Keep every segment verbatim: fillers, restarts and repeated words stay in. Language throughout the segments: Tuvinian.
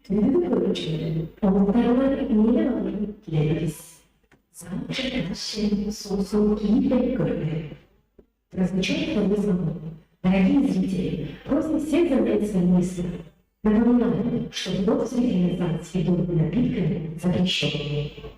Түндүгү көрүчүлерин оңуктарыңар ээлеп алырын диледивис. Саамчы каш чемниг соозун киип берип көрүңер. Прозвучал второй звонок. Дорогие зрители, просим всех занять свои места. Напоминаю, что вход в зрительный зал с едой и напитками запрещен.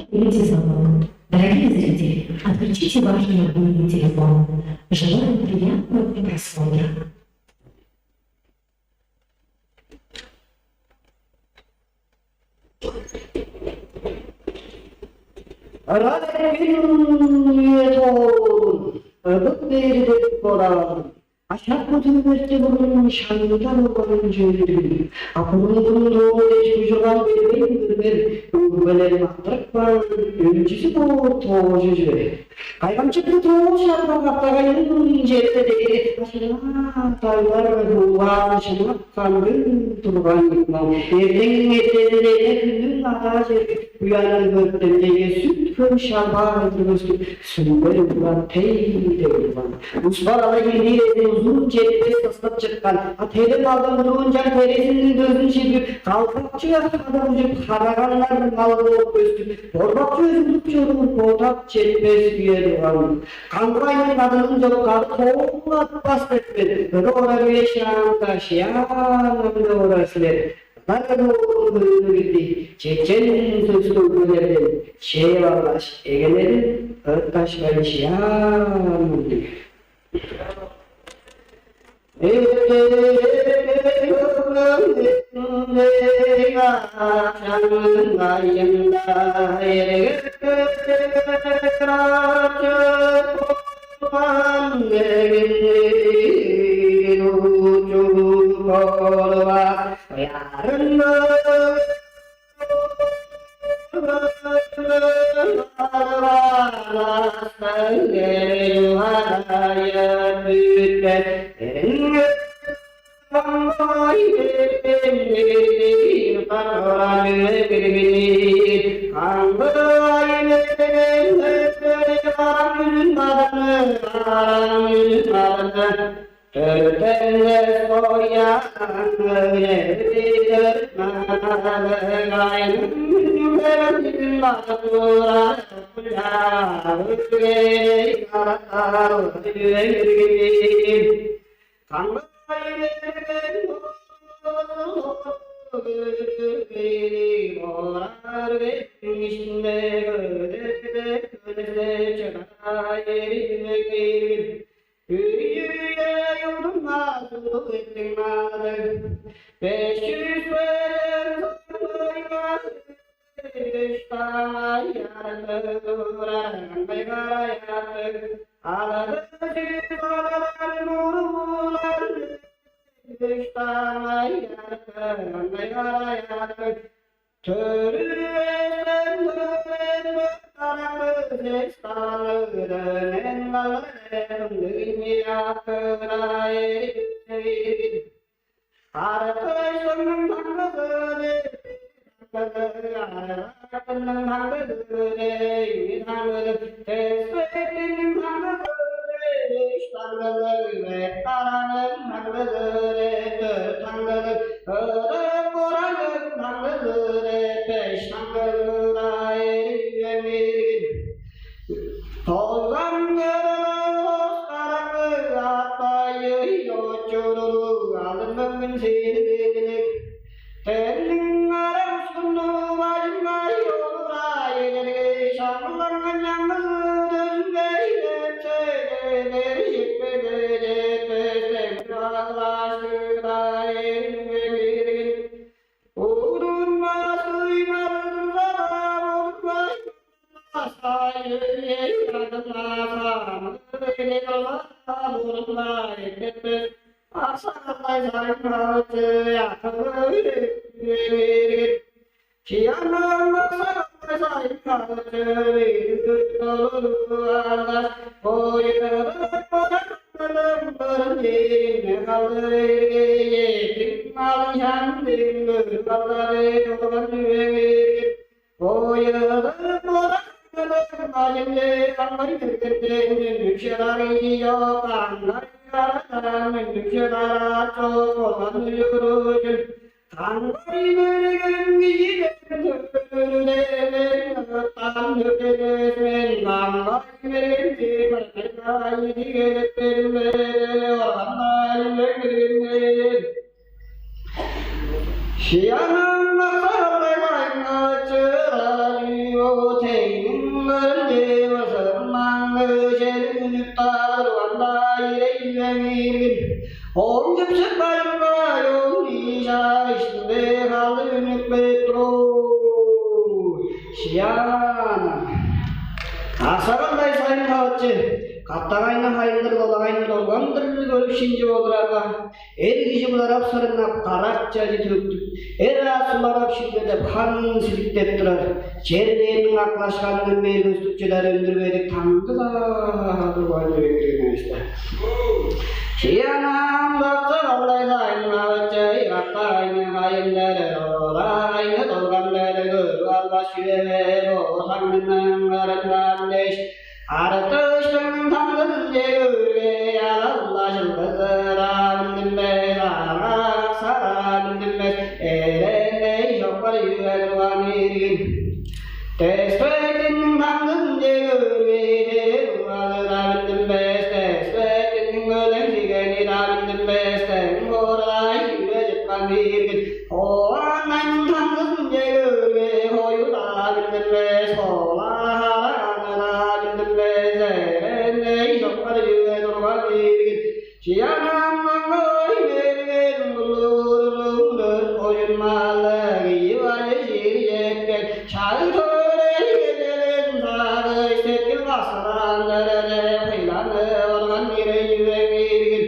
Дорогие зрители, отключите ваш мобильный телефон. Желаем приятного просмотра. Ырак эрткен үе тоолун ыдык бээри деп бораан. Ашак-будуу эрте бурун шаңнада болган чүве-дир. А бурунгунуң доо дээш бужуган бербейн көрбер, өгбелерим аттырып каан, өнчүзү боор тоожу чүве. Кайгамчыктыг тоожу шарбак аптагайын черде дээри ашына тайлар бе, хуулаан шынап кандыг турган икмал. Эртең эртенинде эне хүннүң адаа черги буянын көрүптен деге сүт-хөй шалбаар ындыргыстыг сүмбер угран тей-дей урган. Успа-калай хиндиирезин узун четпес кыстып чыткан, а телеп алган уруунчан терезиниң дөзүн ширбип, калбакчы ак хада ужуп, хараганнар мал бооп көстүп, борбакчы өзүндүк чоруур бодап четпес үе турган. Каңгы айның кадынын чок кады тоолап бас берипкен, ыды орар үе шаанда шыяан аңны орар силер. Ынаар оолдуң хөөнү кирди, чечен сөстүг өгбелерден чээп алгаш, эгеледип, ытташпайн шыяан мындыг. Эптеп, Үе-үе удурмазы эттиң мадыг, беш чүс белен саңгайга үш таңай артык, урараңгай карай артык, алады чүс аладан бурулар, үш таңай артык, аңгай карай артык. Төрүвестен төрүвестен каракты сес таныды, мен калырым дүйне акырай. Арыкчының таңдызы, таңдызы, арыкчының таңдызы, таңдызы, теспеттиң таңдызы, үш таңдызы, бет караның таңдызы, төрт таңдызы, Ыдык Бураның таңдызы, беш таңдызы, эргин. Тозан кырылыг оскараңгы, ат-байы очурулуг, алдын мөңгүн сени белгилиг. Тенниң ара ушкунну бажыңай олура, элерге шамылданган чаңгыс дөзүнге илепчейлер, жетпеге жетпестен каглаштыда эринге киргин. Удурмас ыймазын садап олурбайн, Аксагалдай сайын хавычы ятып, чыяннан Аксагалдай сайын хавычы, толуну алгаш, ойырып бодап, кылымдыр чейинне калды. Эки малын шаңдын көрүп алгаш, олган чүвең. Ойырып бодап, кылымдыр чейинне калды. Аңгай бергенден үнүп чыдар ийи чок, аңгай карадан үнүп чыдар ат чок болган ужуружун. Каңгай берген кижиден төрүнү-даа мен ыттан төрүнмес мен, каңгай берген чемирден кайы дигелеп берме, органдан бергенмес. Шыяның макталдай кайгы чырай, о, Чыппайынга ёң ийи шаар иштинде халды үнүп кээп тур. Шыяан. Аксагалдай сайын хавычы, каттагайны хайындыр, долагайны долгандыр көрүп шинчип олурарга, эр кижи быларап сырыннап, карак чажы төктүп, эр аът суларап шилбе деп, хан силиктеп турар. Чер дээрниң аклашканындан бээр көстүп чыдар өндүр бедик таңды-даа турган чүве кирген эвес-даа. Чыянам докта калдайза аймавычы, катта айны кайыннары, ола айны долганнары көрүп албас чүве бе, бо таңдының кырындан дээш, арты ыштың таңдызынче көөрге, алалла чылгызы-даа билдинмес, ага-сага билдинмес, эреңней чокпар чүве турган иргин. Деспетиниң таңдызынче көөрге, чеде турганы-даа билдинмес, деспетиниң өлең чигени-даа билдинмес, дең боорай үре чыткан иргин. Ховаңайның таңдызынче көөрге, хою-даа билдинмес, хола-хараганы-даа билдинмес, эреңней чокпар чүве турган иргин. Чыянам маңаа ой берген, улуг-улуг дөрт кожуун малды, киип алыр чиир четкен, чагыг-төөрей кежелин сагыш-сеткил баскылаан-дыр деп, хыйланып орган ирей-дир иргин.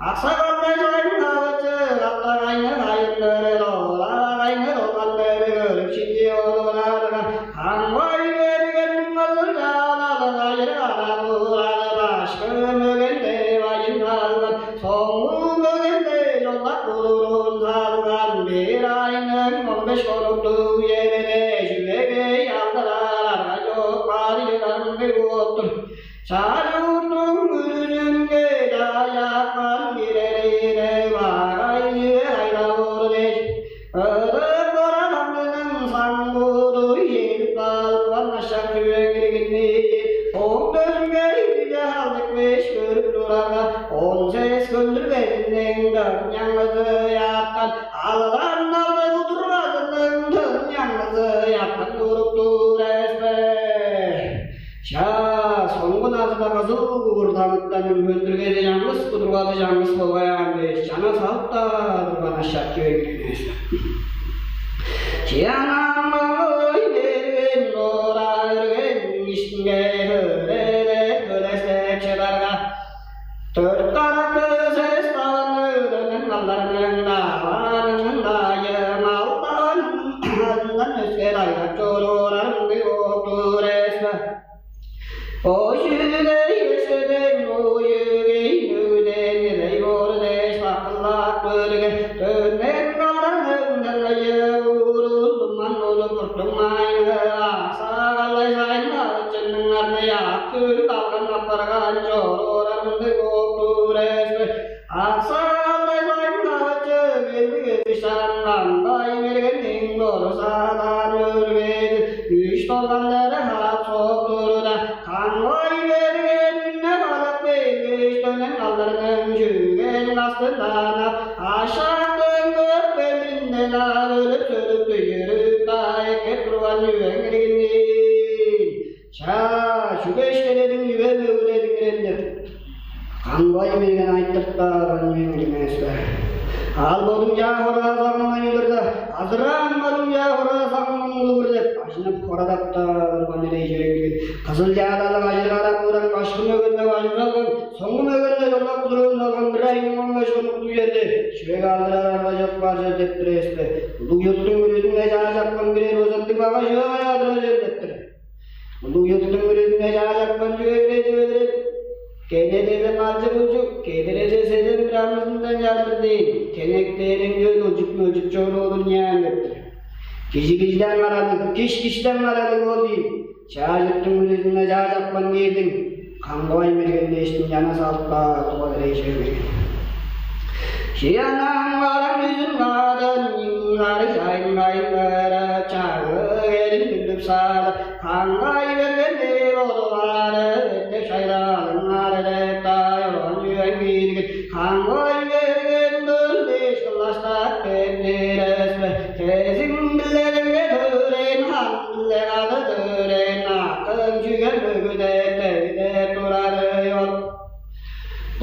Аксагалдай сайын хавычы, каттагайны кайындыры, долагайны долгандыры көрүп шинчип олурарга, Каңгай бергениң кызыл чаалалы кайыр-кара турары, башкы мөгенде бажын салган, соңгу мөгенде чолдак кудурун салган, бир айның он беш хонуктуг черде чүвегей алдырар арга чок, бар чыдар мындыг болуп тур. Чаш-чурттуң бүрүзүнге чаажапкан кирерине багай чүве кайда боор дээш, ыдык бора таңдының саңгуудуй чедип каалган ашак чүвең иргин. Ооң дөзүнге үже халдып кээш көрүп турарга, он сес көндүргезиниң дыңняңызы яаткан, алдан алды кудургазының дыңняңызы яаткан туруп тур эвеспе. Чаа, соңгу назыда кызыл куурдамыктан хөндүргеде чаңгыс кудургады чаңгыс болгай аан дээш, чана салып-даа турган ашак чүве кирген эвес. Чыянам ой берген, ора берген, иштинге хөрелеп, хөлестеп чыдарга, дөрт каракты сес таванныг дөмей малдарның даванының дайы малдарындан өске дайгап чоруур арындыг болуп тур эвеспе. Бо чүве эскеден, бо чүве мөгүден ирей боор дээш, бакылап көрген. Дөнен калдарның дыңайы уурул туман болуп, буртуңмайны акса калай сайын алчынның арны яап-дүрүп алган апарган чоруурар мындыг болуп тур эвеспе. Акса калай сайын алчы келдиг эвис чаран Каңгай Мергенниң борузадан өргедип, үш долгандары хаап соп турда, Каңгай Мерген үнне халап келгеш, дөнен калдарның чүген кастындан ап, ашактың көк белинден ап, өлүп-сөлүп, дүжүрүп-даа эккеп турган чүвең иргин. Чаа, чүге ишкедедиң, чүге мөгүдедиң ирен деп, Каңгай Мерген айтырып-даа барган чүвең иргин эвеспе. Аал бодуң чаа хораа сагынмайн олурда, азыраан бодуң чаа хораа сагынмайн олур деп, ажынып хорадап-даа турган ирей чүвең иргин. Кызыл чаалалы кайыр-кара турган башкы мөгенде бажын салган, соңгу мөгенде чолдак кудурун салган, бир айның он беш хонуктуг черде чүве каалдырар арга чок бар чер деп тур эвеспе. Улуг чурттуң бүрүзүнге чаажапкан бирээзи бо ындыг багай чүве каяа турар чер деп тур. Улуг чурттуң бүрүзүнге чаажапкан чүве бирээзи чүве-дир. Кедерезе малчы-булчу, кедерезе сезен бир амызындан чардыр дээн, кенек дээриң чөөн улчуп-мөлчүп чоруур-дур ыйнаан деп тур. Кижи кижиден карадыг, киш киштен карадыг ол ийин. Чаа чурттуң бүрүзүнге чаажапкан кирдиң, Каңгай Мерген дээштиң чана салып каар туга-дыр эжи берген. Чыянаң бараң үзүн каадан, сарыг чайын кайын кырып, чагыг эрин дүлүп салып, Каңгай Мерген деп одугаар эттеп шайраалыңар деп дай оран чүвең кииргин. Каңгай Мерген дөмей кылаштап кээп бээр эвес бе? Кезиң билелеңге төрээн, хан-биле кады төрээн, акың чүге мөгүдеп, дегде турары ол.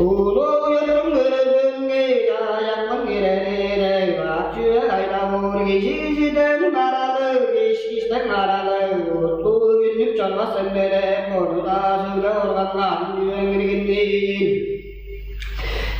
Улуг чурттуң бүрүзүнге чаа Кирерирей бак чүве кайда боор, кижи кижиден аралыг, иш киштен аралыг, уткуп үнүп чорбас эмнере, ону-даа сөглеп орган ам чүвең иргин ийин.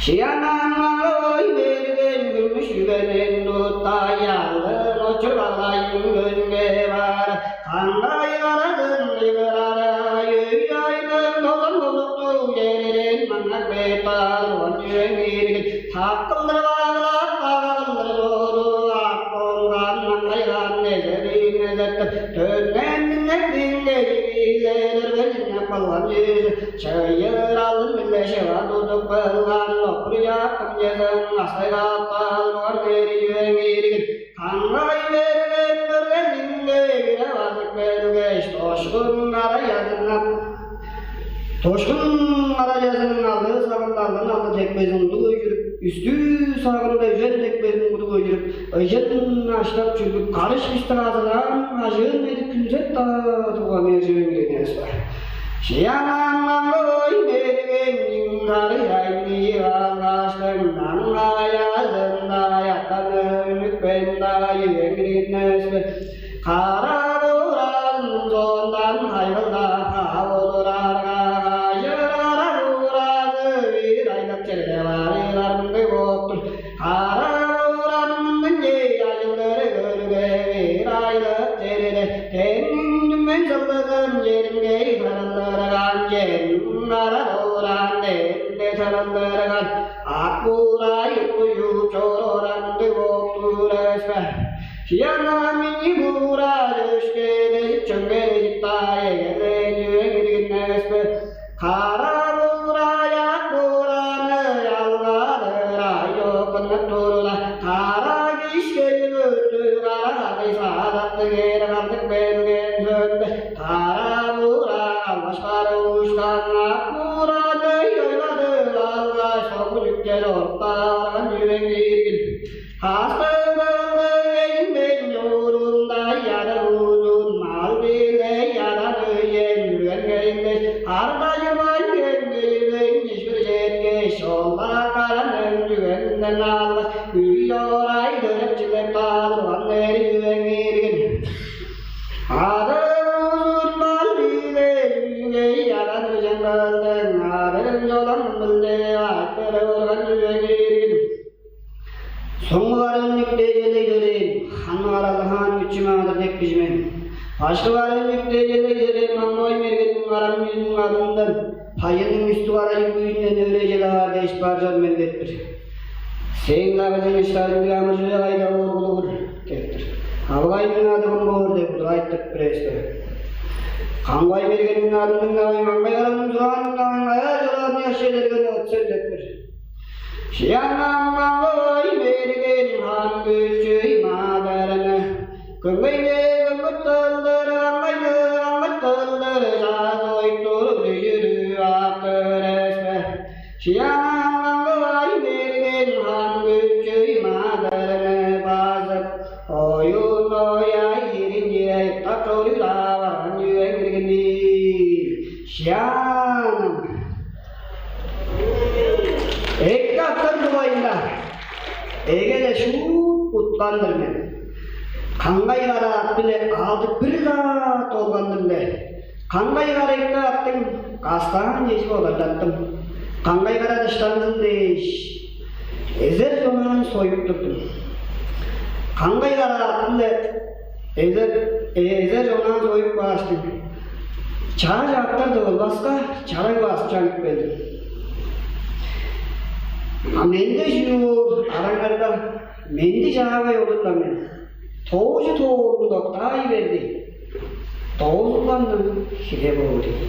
Шыянаан маңаа ой берген күмүш чүвениң туттай алдын очур баглайның көзүнге бар. Кандай карадын ыгырары, өй-айның тозан болуктуг черин маңнап бээр турган чүвең иргин. Так кылдыр баглап, кага кылдыр сооду ап болган маңгайган эзерин эзертип, төнген диннектиң кежигийлер өргенчиңнеп калган чүве. Чыйыр алдын-биле шыва тудуп кылган, опур-чаптың чезин кастай каап каалган эри чүвең иргин. Каңгай берген бөргениңге кире базып келгеш, дошкун кара чазыннап, дошкун кара чазының алды сагында алдан алды тепкезин удуп өйжүрүп, үстүү сагында үжен тепкезин удуп өйжүрүп, ыжын аштап чүргүп, карыш бистиң азыраан ажыын эдип хүнзеп-даа турган эр чүвең иргин эвес бе? Шыянаан маңгай бергениң сарый айны алгаштың, аңаа язында яттанып үнүпкен-даа чүвең иргин эвес бе? Кара бууралың соондан хайгылдап каап олурарга, кажыр кара бууралы бир айлап черде барыылар мындыг бооп тур. Кара бууралың мындыг чей ажылдыр көрге, бир айлап черде теңниң түмен чылдызын чериңгей сырылдырган, черниң кара бууралын дээринде сырылдырган, ак буурай уткуй чуп чоруур мындыг бооп тур эвес бе? Шыянаан мини буурай өшкележип, чөңгележип-даа эгелээн чүвең иргин эвес бе? Кара буурай ак буураны алгадыр айоокуннап турда, кара киш келип өртүг кара кадый саадаттыг эр кандыг берген сөөлде, кара буурай алгаш барып уушкан ак буураны ойладып алгаш, согу чүкче чоруп-даа барган чүвең иргин. Кастыг-дылдыг эжиңден чуурунда чарык узун мал-биле чадан өйен үргенгейндеш, кар-дажы бай кеңгейбейн ишпир четкеш, ол-даа караның чүвенинден алгаш, үй-орай көрүп-чилеп-даа турган эри чүвең иргин. Кадык узун мал-биле үгей чадан өжен кылдың, адын чолам билдирип айтырып орган чүвең иргин. Соңгу барыын үктээжелей бээр, ханны каралдырган күчү маадыр деп кижи мен. Башкы барыын үктээжелей бээр, маңаа ой бергениң караң чүзүң адындан, бажының үстү карайың күүнден өрежел аар дээш бар чор мен деп-тир. Сээң-даа кызың ышкажыңдыг амыр-чүве кайда боор, кулугур деп-тир. Авгайның ады кым боор деп удур айтып бир эвес бе? Каңгай бергениң адындан авай маңгай караның сураанындан каяа чораан яш чедерген отсен деп-тир. Шыянаан маңгай берген хан күчү маадырны, көңгейге көңгүт кылдыр, аңгайны аңгыт кылдыр, чаазы ойтуруп, дүжүрүп ап турар эвес бе? Шыянаан маңгай берген хан күчү маадырны базып, оюн ояй, ирин ирей, тап чоруй-даа барган чүвең иргин. Шыянаан. Эки аттар дугайында эгеле шуут уткан-дыр мен. Каңгай кара ат-биле аалдып бир-даа долгандым-не. Каңгай кара эки аттың кастаан чежип олурдаттым. Каңгай кара дыштанзын дээш, эзер чонаан союп турдум. Каңгай кара ат-биле эзер, эзер чонаан союп кааштың, чааш аттар тывылбаска, чарай базып чанып келдим. А менде чүү боор, араңарда, менди чаагай олур-ла мен. Тоожу тоорунда октаай берди. Доозулган-дыр хире боор ийин.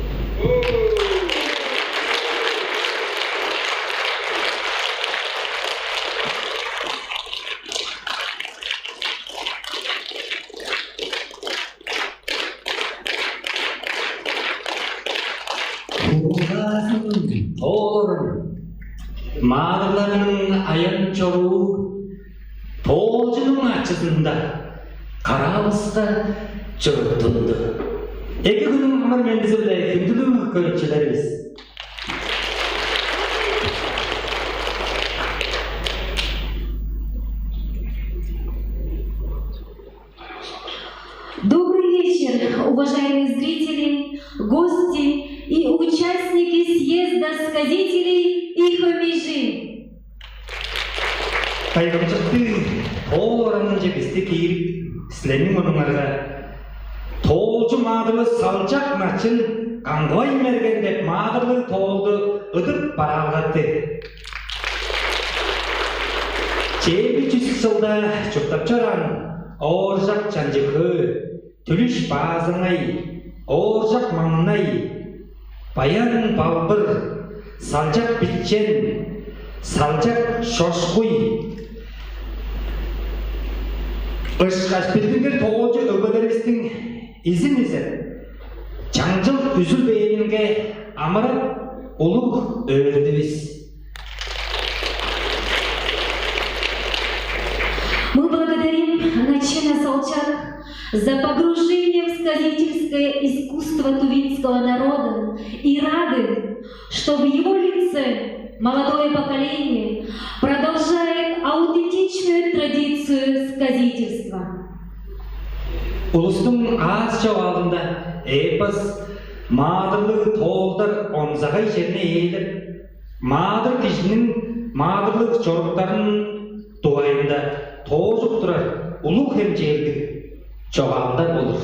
Бургаазының тоолорун, маадырларның аян-чоруу тоолчунуң ачызында караавыска чурттунду. Эки хүннүң амыр-мендизи-биле, хүндүлүг көрүкчүлеривис! Уважаемые зрители, гости и участники съезда сказителей и хомяжи! Кайгамчыктыг тоол оранынче бисти киирип, силерниң мурнуңарга тоолчу маадырлыг Салчак Начын Каңгылай Мерген деп маадырлыг тоолду ыдып бараалгады. Чээрби чүс чылда чурттап чораан Ооржак Чанчы-Хөө, Түлүш Баазаңай, Ооржак Маңнай, Баян Балбыр, Салчак Бичен, Салчак Шошкуй, ышкаш билдингир тоолчу өгбелеривистиң изин изеп, чаңчыл үзүлбээнинге амырап, улуг өөрүдүвүс. Мы благодарим Начина Салчак за погружение в сказительское искусство тувинского народа и рады, что в его лице молодое поколение продолжает аутентичную традицию сказительства. Улустуң аас чогаалында эпос, маадырлыг тоолдар онзагай черни ээлеп, маадыр кижиниң маадырлыг чоруктарының дугайында тоожуп турар улуг хемчээлдиг чогаалдар болур.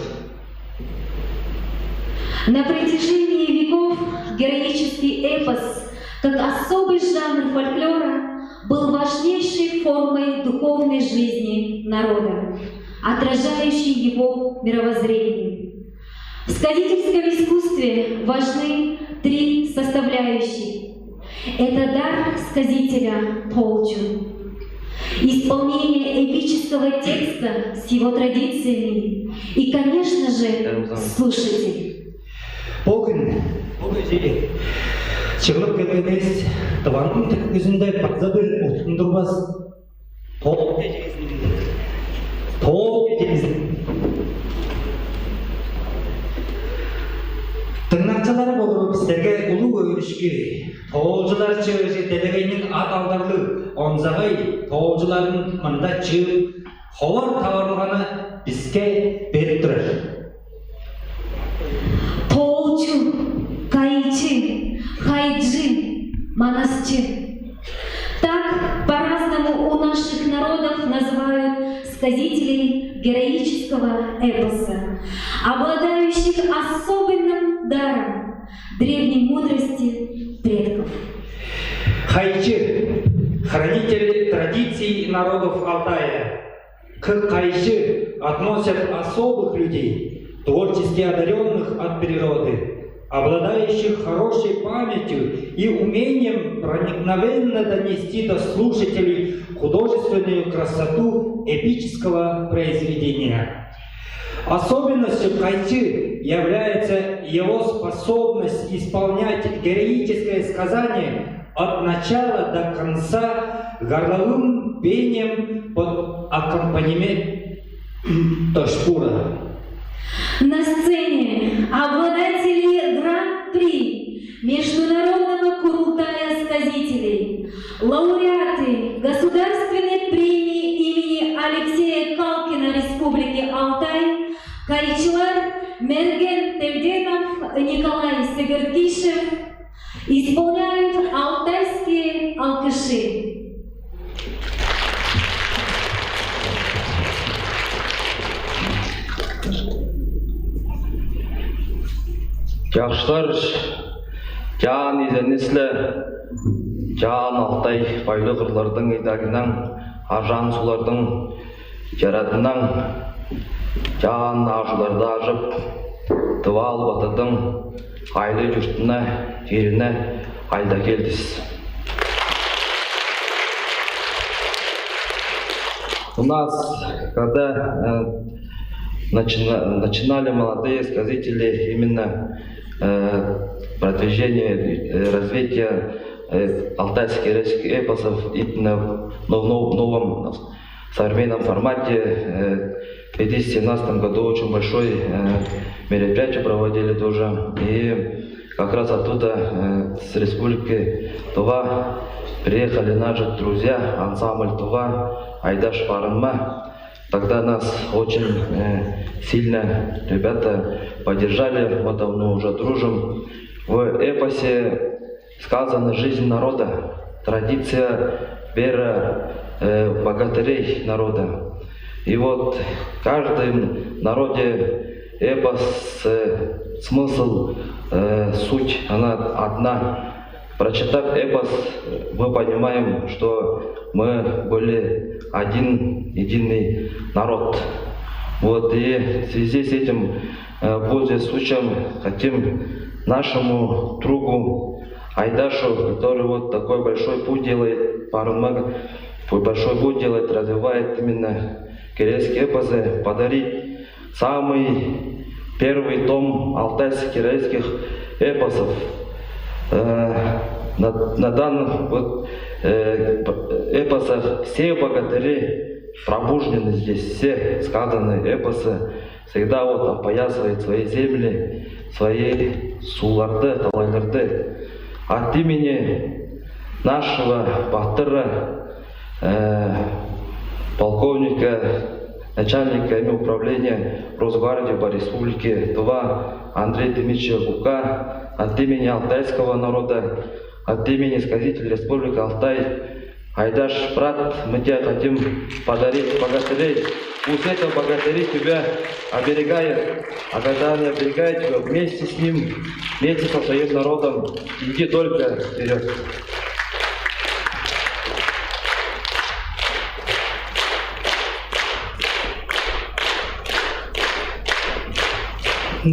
На протяжении веков героический эпос, как особый жанр фольклора, был важнейшей формой духовной жизни народа, отражающей его мировоззрение. В сказительском искусстве важны три составляющие. Это дар сказителя тоолчу, исполнение эпического текста с его традициями и, конечно же, слушатель. Бо хүн, бо кежээ чыглып келгенивис Тываның түпкүзүнде база бир уттундурбас тоол кежээзин, тоол кежээзин. Дыңнакчылары болур силерге улуг өөрүшкү. Тоолчулар чыыжы делегейниң ат-алдарлыг онзагай тоолчуларын мында чыып, ховар таварылганы биске берип турар. Тоолчу, кайчы, хайжы, манасчы. Так по-разному у наших народов называют сказителей героического эпоса, обладающих особенным даром древней мудрости предков. Хайчы, хранители традиций народов Алтая. К кайчы относят особых людей, творчески одарённых от природы, обладающих хорошей памятью и умением проникновенно донести до слушателей художественную красоту эпического произведения. Особенностью кайчы является его способность исполнять героическое сказание от начала до конца горловым пением под аккомпанемент ташпура. На сцене обладатели Гран-при Международного курултая сказителей, лауреаты Государственной премии имени Алексея Калкина Республики Алтай, кайчылар Мерген Тельденов, Николай Сегиртишев, исполняют алтайские алкыши. Чаштар, чаан изеннисле, чаан Алтай, байлыг кырларның ыйдарыйнаң, аржаан суларның чарадындан чаан аажыларда ажып, Тыва Албатыдың айлы чуртуна, черине айда келдис. У нас, когда э, начина- начинали молодые сказители именно э, продвижение, э, развитие э, алтайских эпосов именно в нов- новом современном формате. Э, в две тысячи семнадцатом году очень большое э, мероприятие проводили тоже. И как раз оттуда, э, с Республики Тува, приехали наши друзья, ансамбль Тува, Айдаш Барынма. Тогда нас очень э, сильно ребята поддержали, мы давно уже дружим. В эпосе сказана жизнь народа, традиция, вера э, богатырей народа. И вот в каждом народе эпос, э, смысл, э, суть, она одна. Прочитав эпос, мы понимаем, что мы были один единый народ. Вот, и в связи с этим, э, пользуясь случаем, хотим нашему другу Айдашу, который вот такой большой путь делает, парынмаг, большой путь делает, развивает именно кирейские эпосы, подарить самый первый том алтайско-кирейских эпосов. Э, на, на данных вот э, эпосах все богатыри пробуждены здесь, все сказанные эпосы всегда вот опоясывает свои земли, свои сууларды, талайларды. От имени нашего батыра, э, полковника, начальника управления Росгвардии по республике Тыва Андрея Дмитриевича Кука, от имени алтайского народа, от имени сказителя Республики Алтай, Айдаш, брат, мы тебе хотим подарить богатырей. Пусть это богатыри тебя оберегает, а когда они оберегают тебя, вместе с ним, вместе со своим народом, иди только вперед.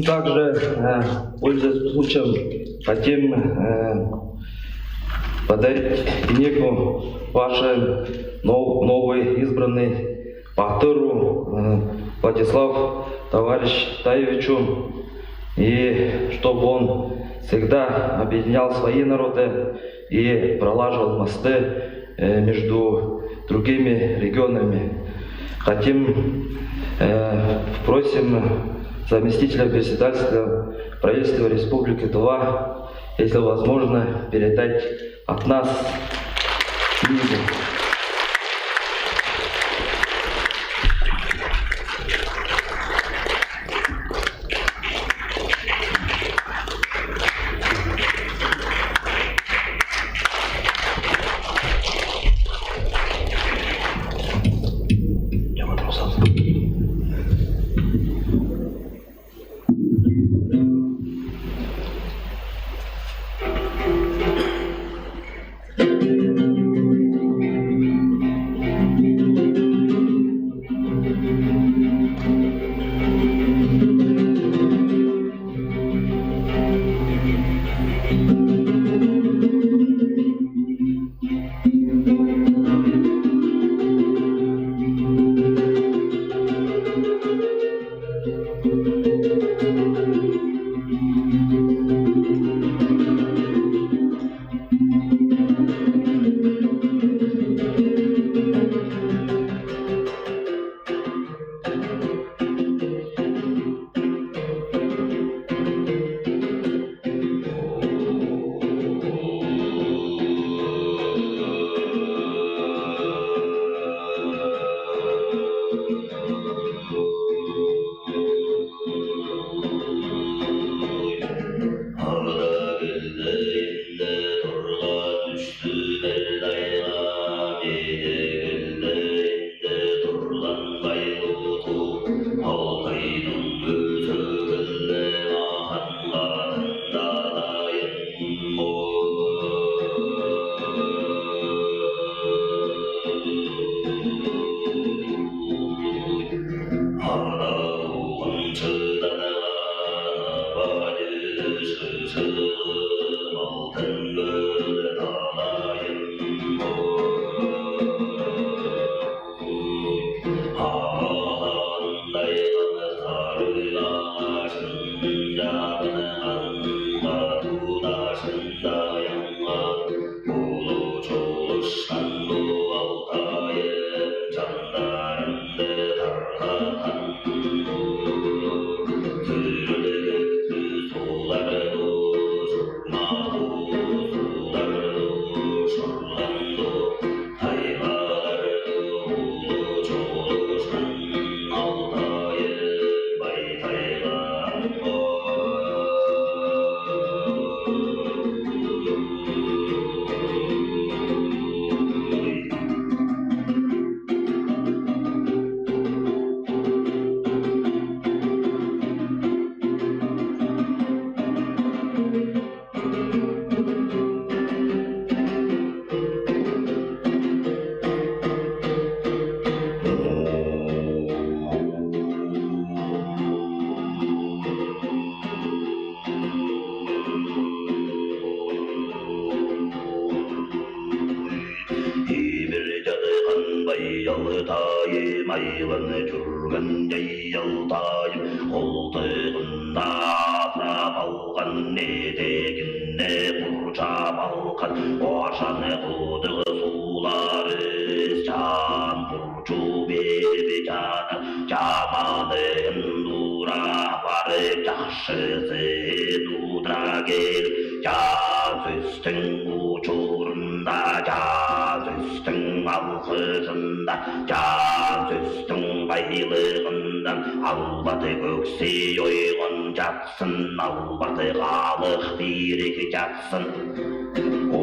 Также, э, пользуясь случаем, хотим э, подарить инеку вашему нов- новый избранный батыру э, Владислав товарищ Таевичу, и чтобы он всегда объединял свои народы и пролаживал мосты э, между другими регионами. Хотим, э, просим заместителя председателя правительства Республики Тыва, если возможно, передать от нас книгу. Майланып чүрген чаял-тайым, колдуунда асырап алган, эдегинде курчап алган, ошаны кудуг суулар эвес, чаан курчу берип чадар, чамаанын тура апарып, чашызын удура кээп, чаа сөстүң учурунда, чаа сөстүң алгыжында, чаа сөстүң байлыгындан албаты-көксү ойган чатсын, албаты-калык дириг чатсын. О.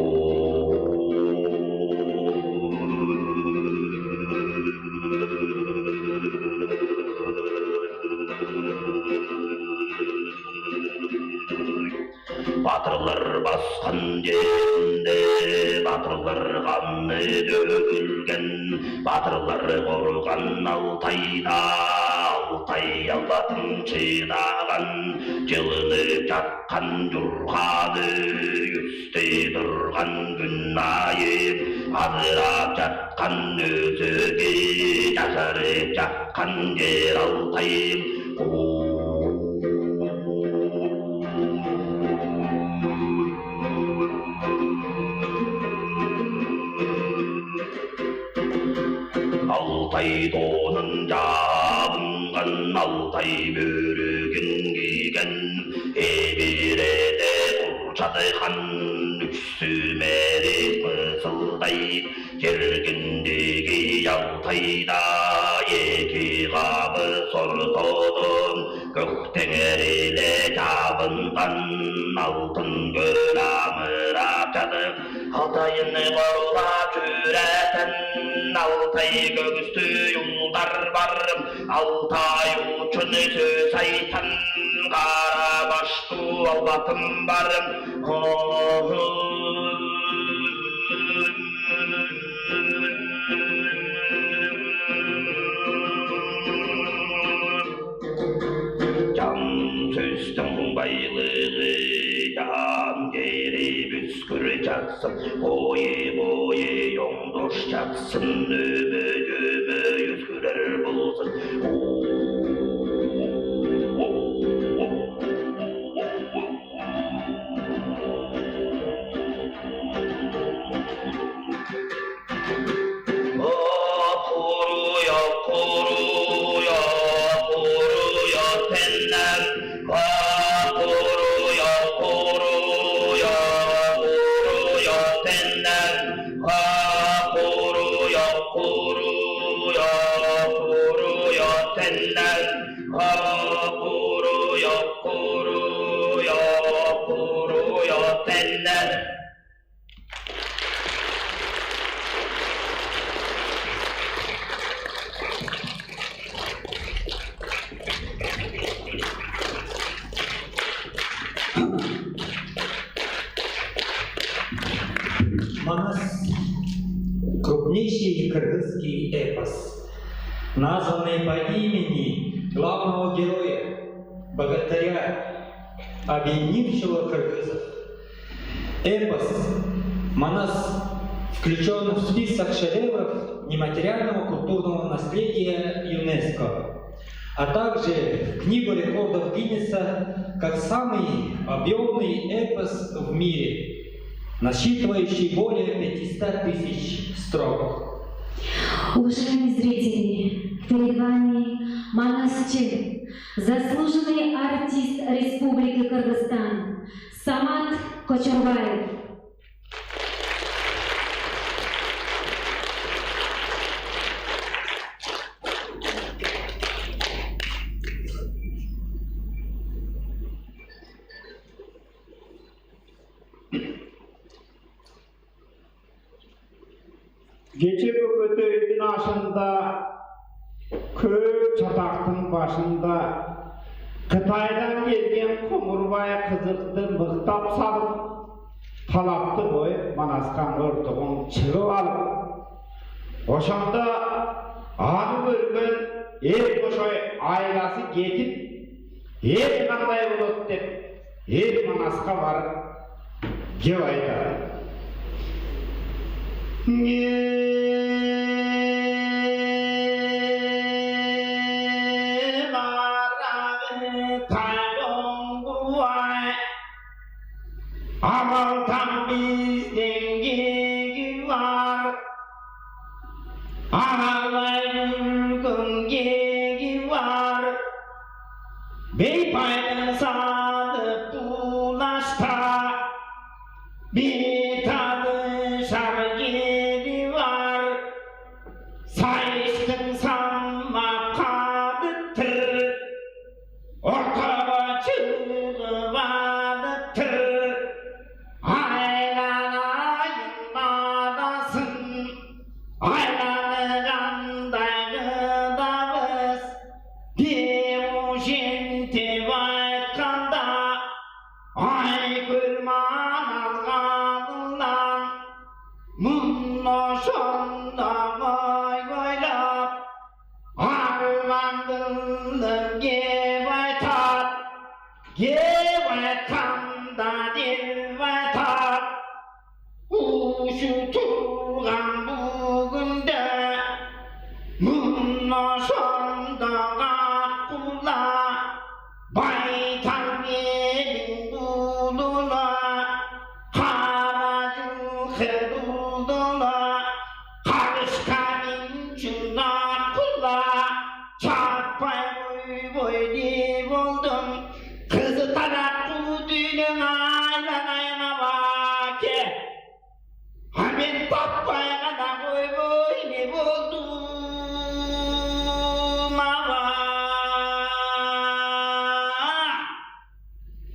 Бадырлар баскан черинде бадырлар каны төгүлген, бадырлар корган Алтайда, Алтай албатым чыдаган, чылынып чаткан чурганы, үстү турган күн айы, азырап чаткан өзүгү, чажырып чаткан чер Алтайым. Алтай доонун чаапкан, Алтай бөрүгүн киген, эбиреде курчадыган, үксү-мери кызылдай, чергиндиги Алтайда эки кавы сортоодун, көктеңер-ле чабынган, Алтын-Хөл амырап чадыр. Алтайны курлап чүреттен, Алтай көгүстү улдар бар, Алтай учуну сөс айтан, кара баштуу албатым бар. Чам сөстүң байлыгы чаан кээрип үскүр чатсын, бою-бою оңдуш чатсын, өмү-чөмү үскүрер болзун. Куруя, куруя, куруя тенден, куруя, куруя, куруя тенден, куруя, куруя, куруя тенден, куруя, куруя, куруя тенден. Манас — крупнейший кыргызский эпос, названный по имени главного героя, богатыря, объединившего кыргызов. Эпос «Манас» включён в список шедевров нематериального культурного наследия ЮНЕСКО, а также в Книгу рекордов Гиннесса как самый объёмный эпос в мире, насчитывающий более пятьсот тысяч строк. Уважаемые зрители, перед вами манасчы, заслуженный артист Республики Кыргызстан Самат Кочорбаев. Кежээ бөгүн өйдүң аъшында, көк чатактың башында Кытайдан келген кумурбай кызыкты мыктап салып, талапты коюп, Манаска ортугун чыгып алып, ошондо аны көрген эр кошой айлазы кетип, эр кандай болот деп, эр Манаска барып, кеп айтар. Эги бар, бей-байдың садып булашта, бей тады шар кери бар, сайыштың саммап кадыптыр, ортого чыгып адыптыр, айланайын мадасын. Айланып кандай кыдавыс, девушин деп айтканда, ай, көр, манал кадылаң, муну ошондо кой ойлап, армандылым кеп айтат, кеп айтканда деп айтат. Ужу турган бүгүнде, муну ошондо капкула, байтал белиң булула, кара чылгы дулдула, карышка минчиң капкула, чаппай койбой дии болдум, кызы тарап кудуйнуң айланайын авааке. А мен таппай кана койбой не болдум ава?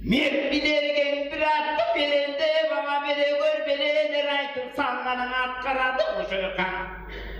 Мен билерген бир атты беленде бага бере көр, беленер айтып салганың аткарады ужуйган.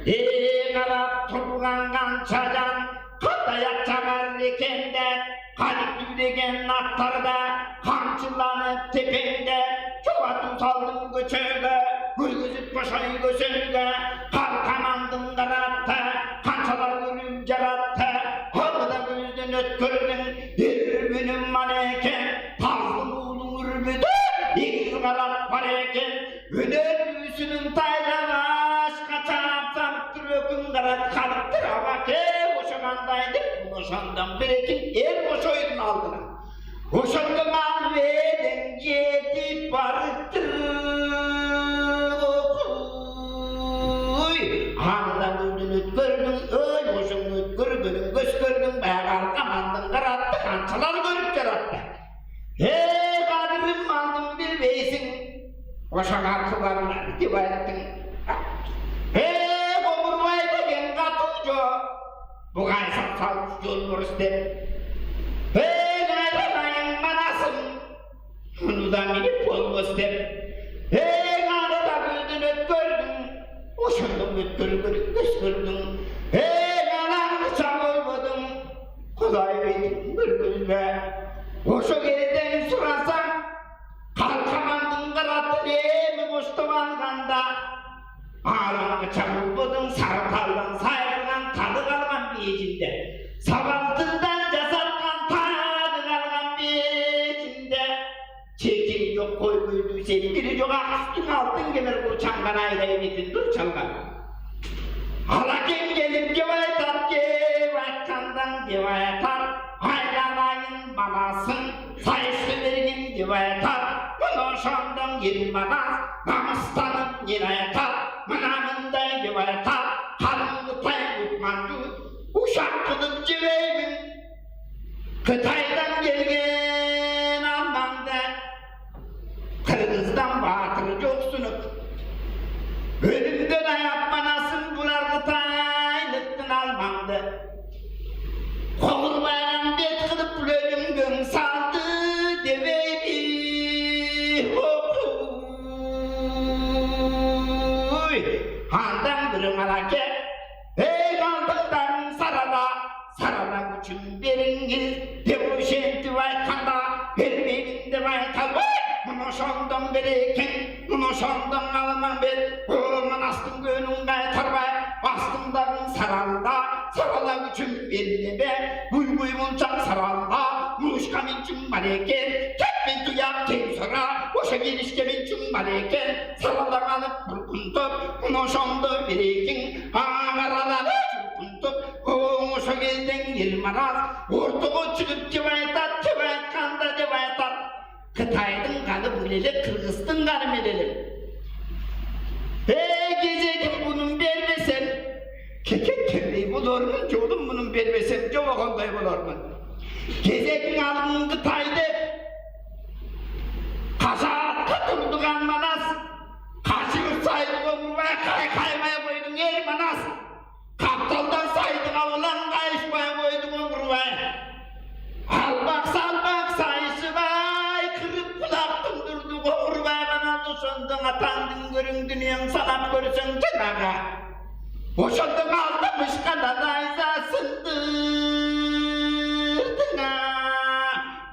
Ээ, карап турган канчадан кыдаяк чагар экенде, кадык дүвдеген аттарда, камчыланып тепеңде, чуга тузалдың көчөөле, көргүзүп башай көсөлге, калкамандың караатта, канчалар көрүм чаратта, алыда көзден өткөрдүң, эр менен ман экен, тазыл уулуң үрбүдү, ийизи карап бар экен, өнер күүсүнүң тайлагаш, качаап салып тур, өкүн карат калыптыр, ава кээ ошагандай деп, ошондон бир эки эр ошоюн алдылар. Ошондон алып эден жетип барыптыр. Окуй, аңдан көзден өткөрдүң, өй, ошоңну өткөргөнүң көскөрдүң, баягы аргамандың кыратты канчалар көрүп чоратты. Ээ, кадырым, мандың билбейсиң, ошак аркыларыңар деп айттың. Ээ, Комурбай деген катуу чо, бугай сап салып чорбурус деп. Ээ, кайда байың манасың, мунудан минип болбас деп. Ээ, аны-даа көзден өткөрдүң, ошондон өткөргөрүп көскөрдүң. Ээ, аңаа чак болбодуң, Кудай бедиң көргүзбе. Ошо кеден сурасаң, калкамандың кыратын эми куштуп алганда, аараңгы чагылбыдың сарыкталдан сайылган тадыг алган бээжинде, савалтындан чазаткан тадыг алган бээжинде, чечен чок кой көйдү сен бири чок акыстың алтын кемер курчанган айдай бедин тур чалган. Алакен келип кеп айтат, кеп айткандан деп айтар, айланайын манасын, сайышты берген деп айтар. Муну ошондон кел манас, намыстанып нен айтар, мына мындай деп айтар, калың кытай утманчу, ушак кылып чивеймин. Кытайдан келген алмаңда, Кыргыздан баатыры чоксунуп, өлүмден аяп манасын булар кытайлыктын алмаңды. Когурбайган бет кылып, өлүмгөң салды дивейди. Окуй, андан бир ыңар аке, эй, алдыңдан сарала, сарала күчүм бериңиз деп ошентип айтканда, бербеймин деп айталбай, муну ошондон берекен, муну ошондон аламан бер, оон астың көөнүн кайтарбай, астыңдагың саралда, сарала күчүм бердебе, буй-буй булчак саралда, мушка минчиң бар экен, кеппин туяк тең сора, ошо келишке минчиң бар экен, саралаң алып бургунтуп, муну ошондо берекиң, аңаралары чургунтуп, оңушо келдең эр марас, ортого чыгып чып айтат, чып айтканда деп айтат. Кытайдың каны билелек, Кыргызтың каны мелелек. Эй, кезегим, мунун бербесем, кекек кемей болур мен, чогум мунуң бербесем, чогум оон-даа болур мен. Кезектиң алгы тай деп, кажаатка турдуган манас, качыыр сайдыг оңурбай, кай-каймай койдуң, эр манас. Капталдан сайдыг авылаң кайышпай койдуң, оңурбай. Албак-салбак сайышыбай, кырып-кулактың турдук, оңурбай, манас. Ошондуң атаң дүңгүрүң дүнүяң санап көрсең, чынага. Ошондуң алдымышкан адайза сындырдың-а.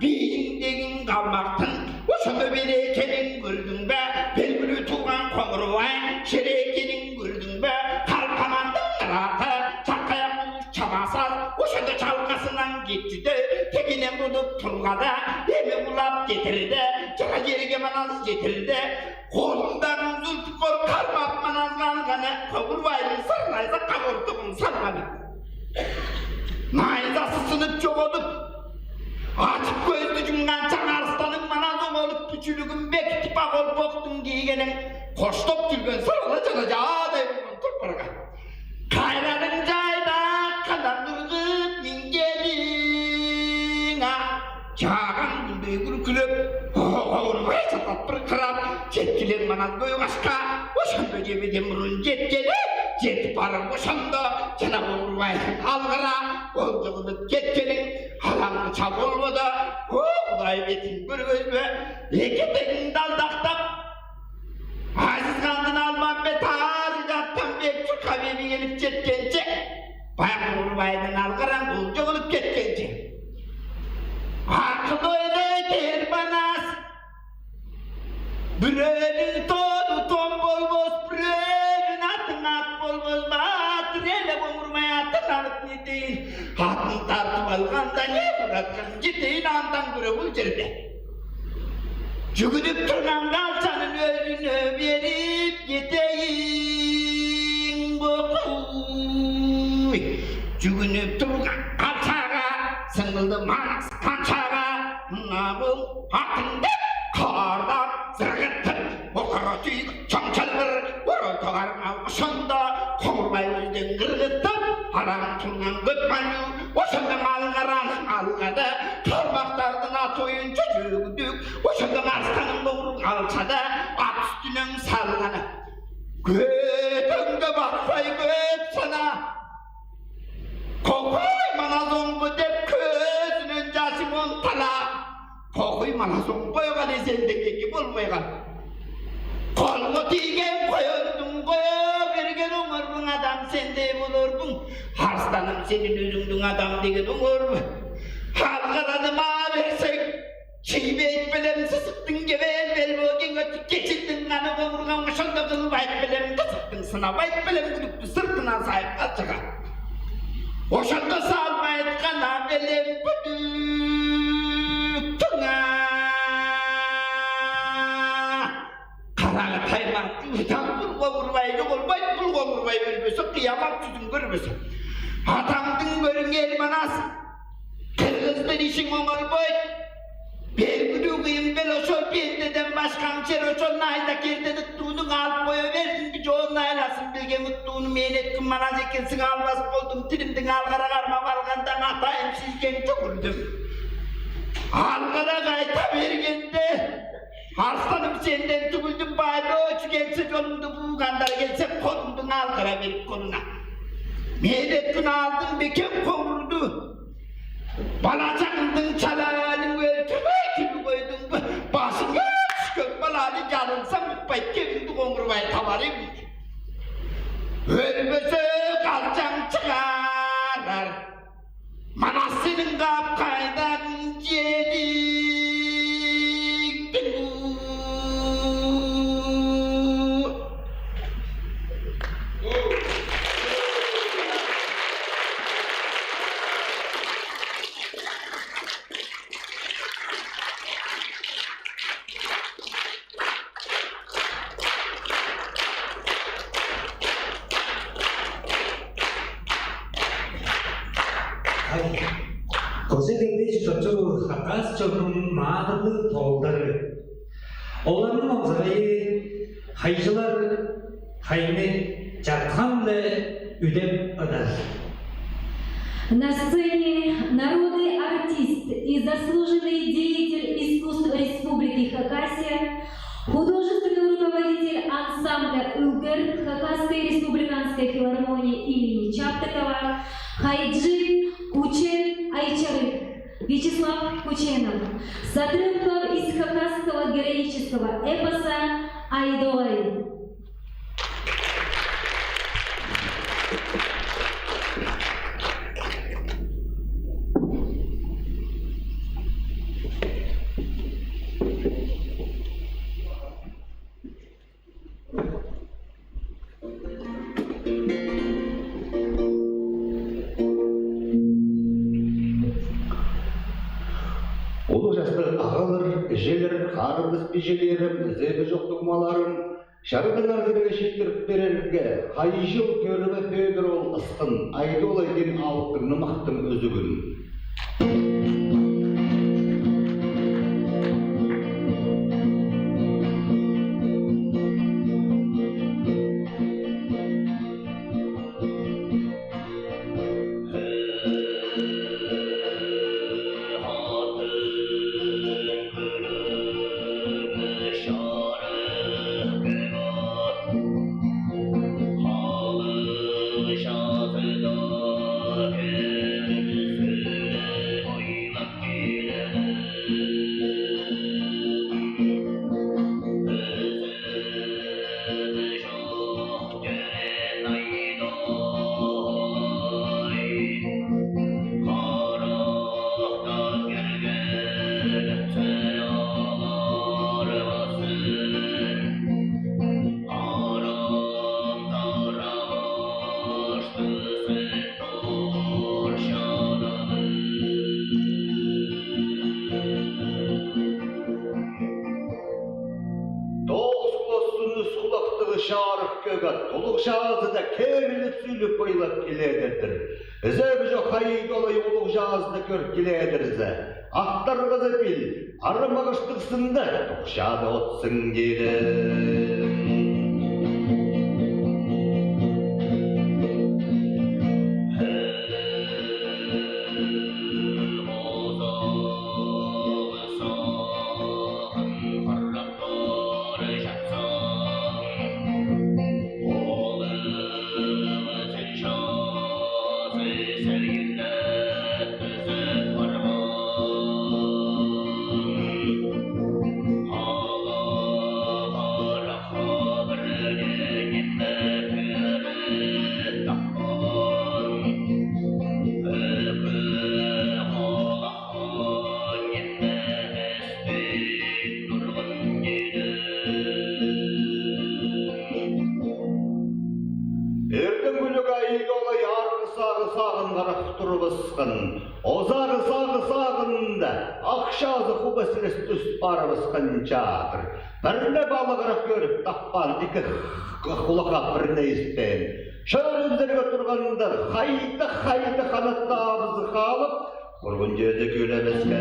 Бийиңдегиң калмактың ошондо берекелин көрдүң бе? Белгилүү тууган Коңурбай, шерекелин көрдүң бе? Калкамандың ырааты, чаккаяк улус чамаасаал ошондо чалгазындан кетчиде, тегинен тудуп тургада, эми улап кетирде, чыра черге манас четирде, колундан узулдуп кор кармап манас калганы, Коңурбайдың сырнайза кагортугун салганы. Найзасы сынып чогулуп, ачып көстү чуңган чаңарыстаның маназы болуп, бүчүлүгүн бекитип, ак ол боктуң киигенин коштап дүрген сыралы чана чаадай болган туруп барган. Кайраның чайда кадан кыргып мингелиң-а, чааган күндей күркүлеп, оорбай чатап бир кырап, четкилең манан көй кашка, ошондо чебеден мурун четкели, четип барып, ошондо чана оорбай алгыра, ол чыгылып кеткениң, аламны чап болбода, о, Кудай бетин көргөзбе, эки дегиңди алдактап, ажызгандын алман бе, таары чаптан бек чурка беми келип четкенче, баян оорбайның алгыран кулчугулуп кеткенче, акылы ойлай кээр манас. Бүрелиң тону тон болбос, бүрелиң атың ат болбос, баатыр эле оңурмай атын алып не дейн, атын тартып алганда, не мураткан четейин, андан күрө бул черде. Чүгүнүп турган калчанын өзүнө берип кетейин бокуй. Чүгүнүп турган калчага, сыңгылды манас канчага, мына бул атың деп, каардан сыргыттып, окара чүйүк чаңчалдыр, орой тогарыңа ошондо, Коңурбай өйден кыргыттып, араң турган көт манчуу, ошондо малгараның алгада, калбактардын ат оюн чөчөөгүдүк, ошондо арстаның богурук алчада, ат үстүнөн салганы. Көт өңге бакпай көт сана. Кокой манас оңгу деп көзүнөн чажың онтала. Кокой манас оңгойган эзелдең эки болмайган. Колго тийген коёндуң коя берген оңорбуң адам сендей болорбуң. Арстаным, сениң өзүңдүң адам деген оңорбу. Алгырадым аа берсең, чийбейт белем сысыктың кевээн бел богиң өттүп кечилдиң, аны богурган ошондо кылбайт белем кызыктың, сынабайт белем күлүктү сыртынан сайып калчыган. Ошондо салбайткан а белем бүдүктүң аа. Карагы таймак чуурдан бул Коңурбай чогулбайт, бул Коңурбай өлбесе, кыямат чүзүн көрбесе. Адамдың көрүңер манас. Кыргыздар ишиң оңорбойт. Бергүлүг ыйын бел ошол пендеден башкаң чер ошол найда керден ыттууну алып коя берзин, бижоон айласын билген ыттууну мен этким манас экенсиң албас болдум, тиримдиң алгара кармап алгандан атайын сизген чүгүрдүм. Алгара кайта бергенде, арстаным, сенден түгүлдүм, бай бөөчү келсе, чонуңду буугандар келсе, колуңдуң алгара берип колуна. Мен эткүн алдым бекем коңурду. Балачагыңдың чалаанын өлтүрбей түлүп койдуң бе? Башыңга түшкен балааны чарылсаң, укпайт кебиңди Коңурбай тавар эвис. Өлбесе, калчаң чыгарар. Манас сениң капкайдан чедиктиг. Ай, кожа демдээжи чочур хакас чонунуң маадырлыг тоолдары. Оларның онзагайы хайжылар хайны чаткан-биле үдеп ыдар. На сцене народный артист и заслуженный деятель искусств Республики Хакасия, художественный руководитель ансамбля «Ылгер» Хакасской республиканской филармонии имени Чаптыкова Хайджи Кучен Айчарык, Вячеслав Кученов, с отрывков из хакасского героического эпоса «Айдолай». Улуг частыг агалар, эжелер, харылдыс бижиглерим, зеби чок дуңмаларым, чарыдыңар силерге шииттирип берерге, Хайжыл Төрүбе Пётр ол ыскын, Айдолай дээн алыптыг нымактың өзүгүн. Доос куласын үс кулактыг шаарып көгет, улуг чаазы-даа кээрлип-сүүлүп ойлап келээр-дир. Ыза-бижок Хайдолай улуг чаазы-даа көрүп келээр-дир зе. Аттаргызы бил, арымагыштыксында дукшаада отсуң дээди. Эртем-билиг Айдолай аргы-сагы сагын карак турбускан, озагы-сагы сагында акшазы хуба сирес түс барывыскан чаадыр. Бирне балыгырак көрүп таппаан, эки кулакка бирне испээн. Шөрүмзерге турганда, хайда-хайда ханаттаабызы хаалып, Хургун чөзү күлемеске.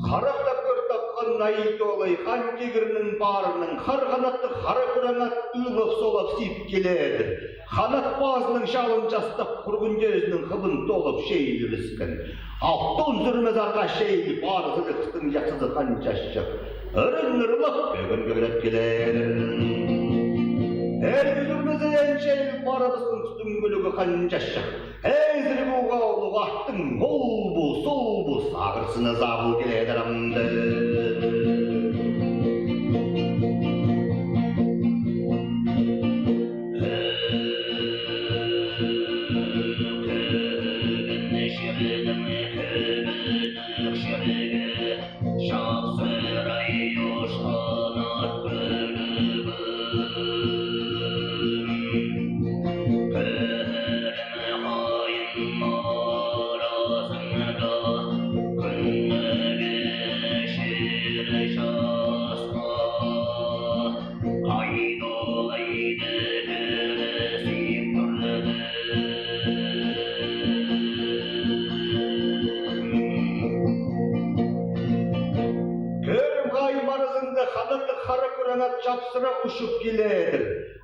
Характап көр тапкан Найыт-оолай хан чигирниң баарының хар ханаттыг хара күрең ат ыылап-солап сиип келээр-дир. Ханат баазының шалын частап, хургун чөзүнүң хывын долуп шейлип искен. Алтын сүрмес арга шейлип, арызы кыстың яксызы канчашчык. Ырын ырлап, бөгүн көглеп келер. Эр үзүрмезен шейлип, арабыстың күстүңгүлүгү канчашчык. Эзириг уга улуг аттың ол-бу, сол-бу сагырсыны завыл келедир ам-дыр. Шапсырай ушкан ат көлүгүм, көрем хайын аразында күннү кешир часка. Кайдолай дедип турду. Көрүм, кайым аразында ханаттыг хара күреңер чапсыра ушуп килээр.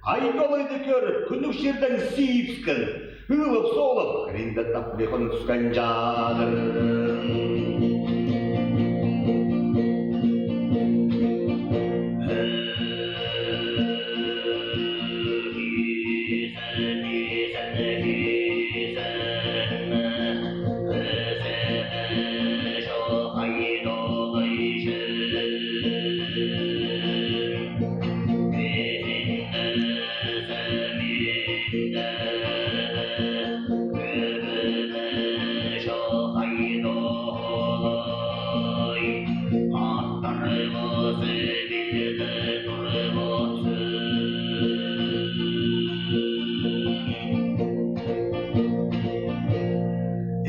Айдолайды көрүп, күннүг черден сиипскен, ыылып-соолап, хиринден таплыйгын үскен чаадыр.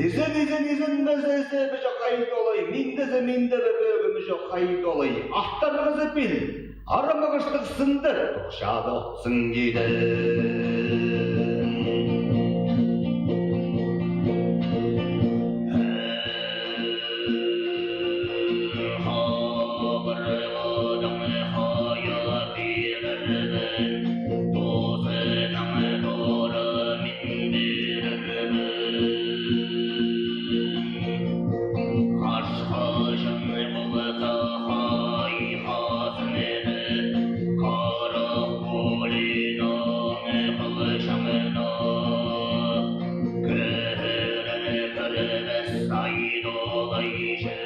Изен, изен, изенмезе, эзе бижок Айдолай, миндезе, миндеве, бөгүмү чок Айдолай, аттаргызы бил, арама кыштыг сынды, дукшаады отсун киде. Хабыргадан хая бирерден, дузадан дора миндирерден. Кашкажын кылза хай-хазын эдип, карак болунаң кылчаңнап, көрер-көрбес Айдолайже.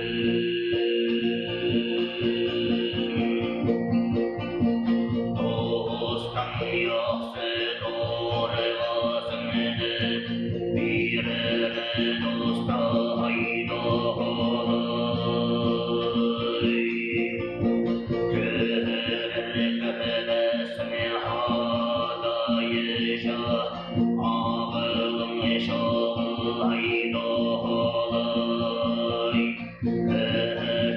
Тостан ёксу доргазын эдип, бирер тостайдой. Көрер-көрбесин хадайыжа, агылың чогул Айдолай.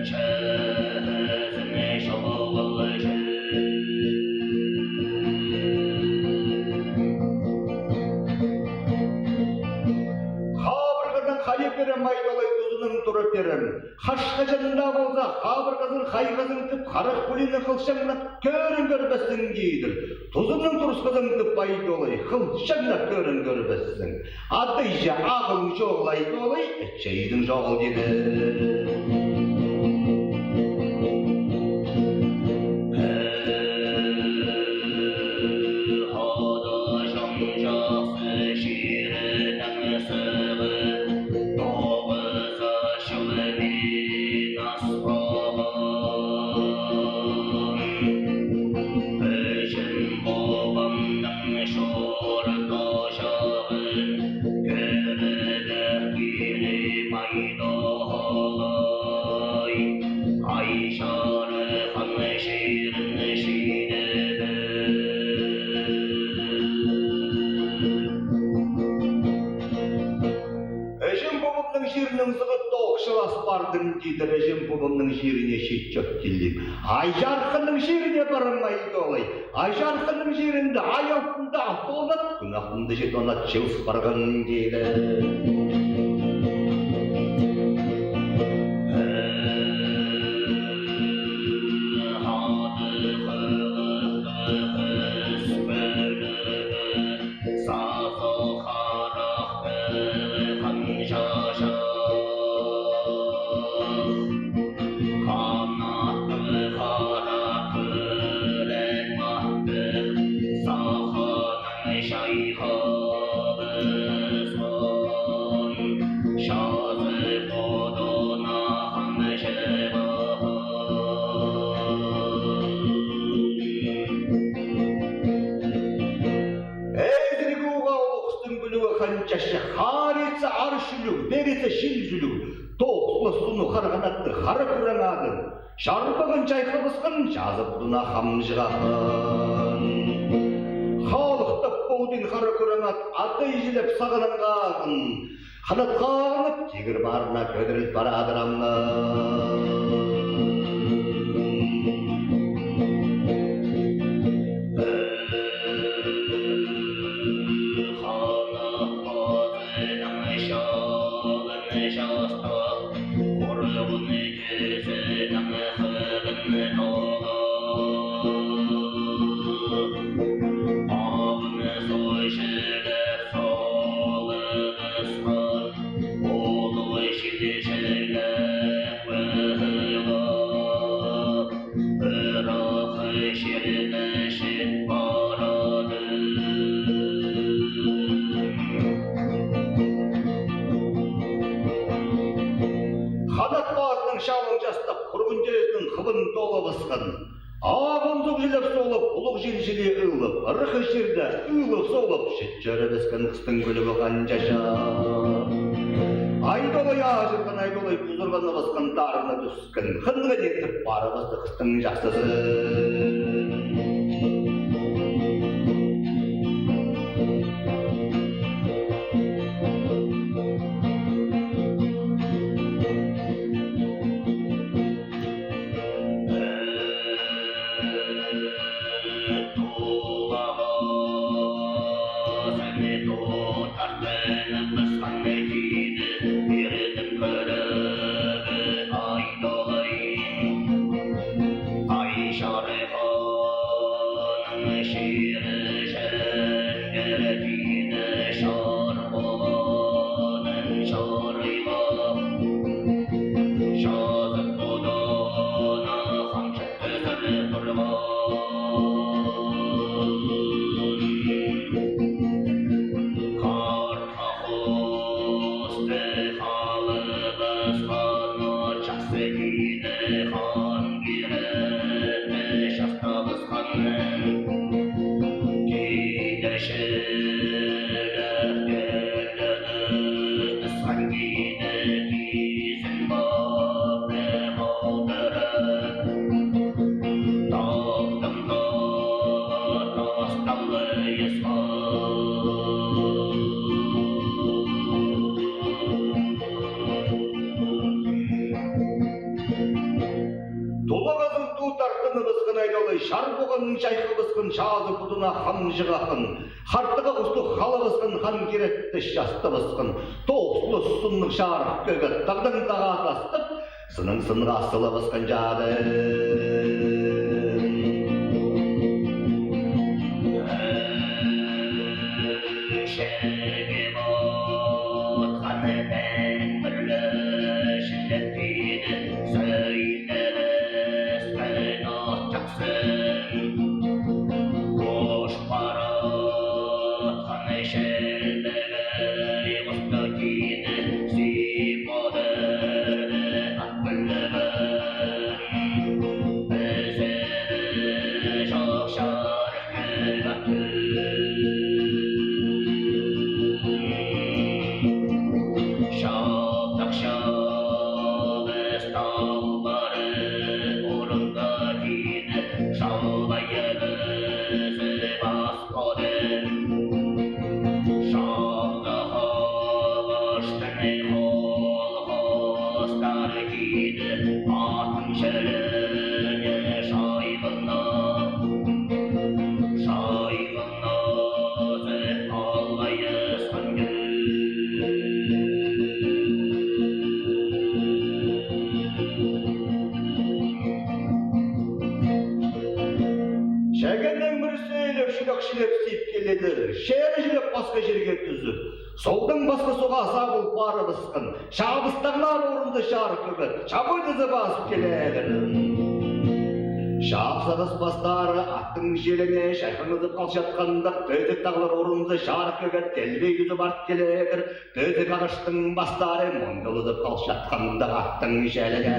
Өчезине чогулчу. Хаабыргадан хайып берем, Айдолай, дузунуң туруп берем. Кашкажын-даа болза, хаабыргазын, хайгазын тып, карак болунаң кылчаңнап, көөрүн көрбестиң киидир. Дузунуң турускузун тып, Айдолай, кылчаңнап, көөрүн көрбестиң. Адыйже агыл чогул, Айдолай, эчейдиң чогул киде. Хада чаңчаксы ширинең сыгы, тогуза чылын аспаган. Бөжен бабамның чурт-ожагын көрүп кирип Айдолай, ай чарыган черин шиидеди. Эжим-бубумнуң чиириниң сыгыт доокшулас бардым, дидир, эжим-бубумнуң чиирине шиитчеп килдим. Ай-чарыгның чиирине барам, Айдолай. Ай-чарыгның чииринде ай алтында алты онат, хүн алтында чеди онат чывыс барган киде. Хады хылыкты хыс бөлүгү, Характыг хан чажа, ханаттыг хара күрең аттыг, саханың чайгавыскан, чазы бодуна хан чыгган. Эзирги уга улустуң бүлүгү хан чажа, хаариица ар шүлүг, бериица шил шүлүг, тооксулу суну хар канаттыг, хара күрең аъдын, чарбыгын чайгавыскан, чазы будуна хан чыгган. Хаалыктап бодун хара күрең аът, ада ижилеп сагынаңгаагын, ханат каанып, тигир баарынга көдүрүл бараадыр ам-на. Хана бодунуң шалын частап, хургун кезениң хырын оолап, агын сойжулап, солувускан, улуг шилчеглеп, ыглап, ырак черле чедип барады. Ханат баазының шалын частап, хургун кезениң хывын долувускан, агын сойжулап, солуп, улуг шилчеглеп, ыглап, ырак черле ыглап-солуп, чедип чорувускен кыстың бүлүгү хан чажа. Айдолай аажырган, Айдолай бузурганывыскан, дарны дүскен, хынга четтирип барывысты кыстың чассызы. Тулава сени тутартын быскан киди бирдин көрүп, Айдолай. Ай чарыгының ширижен эртине чорбуганын чорууйлап, чазы бодуна хан чыгган. Карт-кавысты халывыскан, часкы киди хан кирерде частавыскан, киди шилчеглеп, киди ыскан, киди киизин бапты халдырып, Тулагазын тутартынывыскан Айдолай, чарбыгын чайгавыскан, чазы будуна хан чыгган, хартыга кусту халывыскан, хан кирерде частавыскан, тооксулу суннуг чаарык көге дагдан-дагаа тастып, сынын сынга сылавыскан чаады. Шеге ботканы бен бүрлежинден киди сөйлевес бен отчаксын. Кош баратканы шелбегей кусту киди сип одеде ат бүрлевес. Безери чок чарык кыгаттыг. Шаптак чавыс тавлары орунга киди шалбай эгези бас бодун. Шагда Солдан башка сугга саап болуп баар быскын, шаавыстаңнаар орунда шаарып көрген, чамгай дызы базып келээр. Шаапсагыс бастаары аттың мишээлеңе шайхаңызып калчатканда, бөдүк даглар орунда шаарып көрген, делбей дызы барып келээр. Бөдүк агыштың бастаары мондалызып калчатканда, аттың мишээлеңе.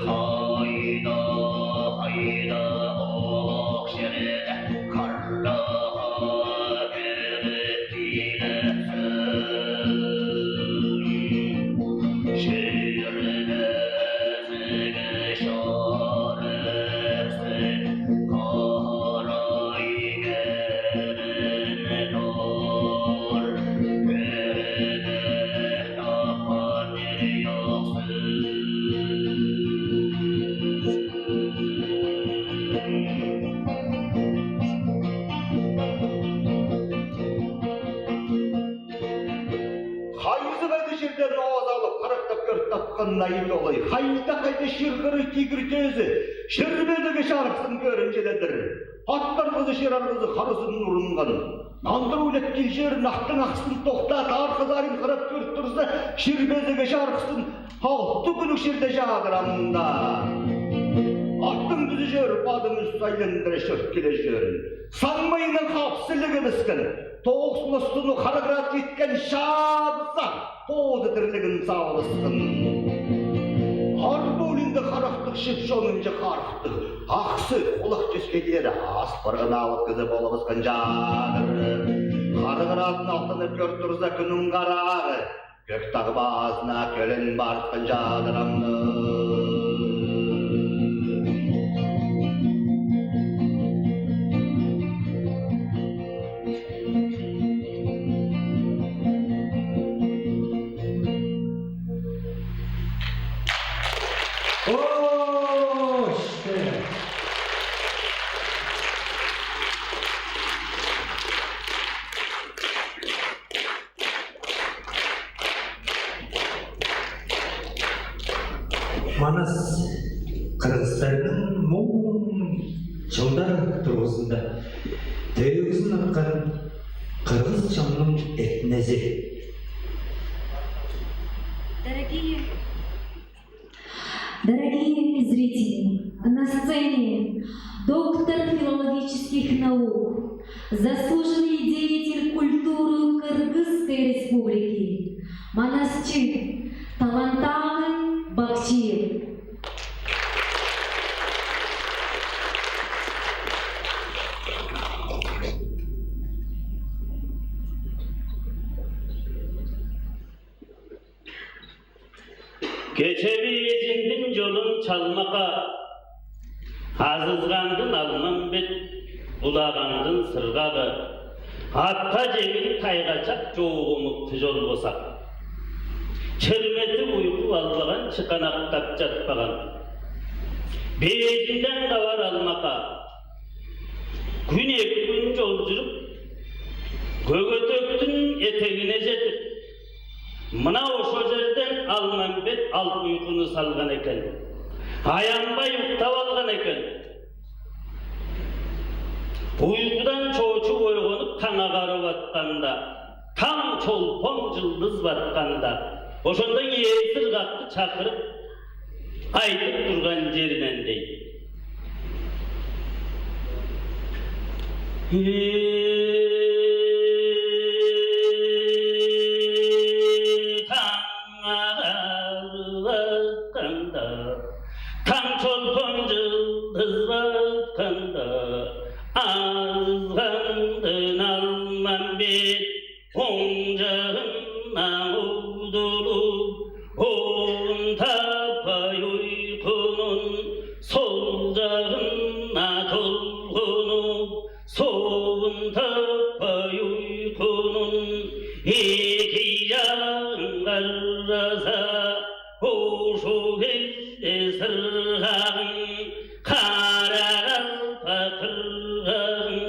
Хайда, хайда, олок черде карлага берип килексен. Ширбезиге шарыксың, карай келген ор, берге тапкан чер ёксуң. Хайызы кайда черден оозалып, карактап көрүп тапкан найын олай. Хайда-хайда ширгери тигир чөөзү, ширбезиге шарыксың көөрүнчеледир. Аттар кызы, ширар кызы харызын урунган. Нандыр үлеп килчээрин, аттың аксын доктаадыр, кызарын кырап көрүп турза, ширбезиге шарыксың алты күннүг ширде чадыр ам-даа. Аттың дүзү чөөр, бадын үс айландыра шөрткүлежээрин. Саңмайының хапсылыг эмескен, тооксун остуну харыгырап читкен шаапса, боду дирлигин савырыскын. Арбы улунда характыг, шип шонунча харыктыг, аксы, кулак чөскедилери аас барган алып кызы болувускан чаадыр. Харыгыраатын алтынып көр турза, күнүң караагы, көк даг баазына көлен барыскан чаадыр амны. Манас кыргыстарның муң чылдар дургузунда төөгүзүн арткан кыргыс чоннуң эртинези. Дорогие, дорогие зрители, на сцене доктор филологических наук, заслуженный деятель культуры Кыргызской Республики, манасчы Талантаалы Бакчиев. Кежээвээжиндиң чолун чалмакка, азызгандын Алмамбет, улагандын Сыргагы, атка чемиг тайгачак чоогумук тыжолгузак. Чырметип уйгу албаган, чыканактап чатпаган. Бээжинден кавар алмакка, хүн эки хүн чолчуруп, Көк-Өтектүң этегине чедип, мына ошол черден Алмамбет алып уйгуну салган экен. Аянмай уктап алган экен. Уйгудан чоочуп ойгонуп, таң агарып атканда, таң чолпон чылдыз батканда, ошондо Сыргакты чакырып, айтып турган черинден дей. Таң агарып атканда, таң чолпон чылдыз батканда, азгандын Алмамбет оң чагындан удулуп, оон таппай уйгунун, сол чагынга долгунуп, соон таппай уйгунун, эки чагын каргаза, ошол кезде Сыргагың, кара калпак кыргагың,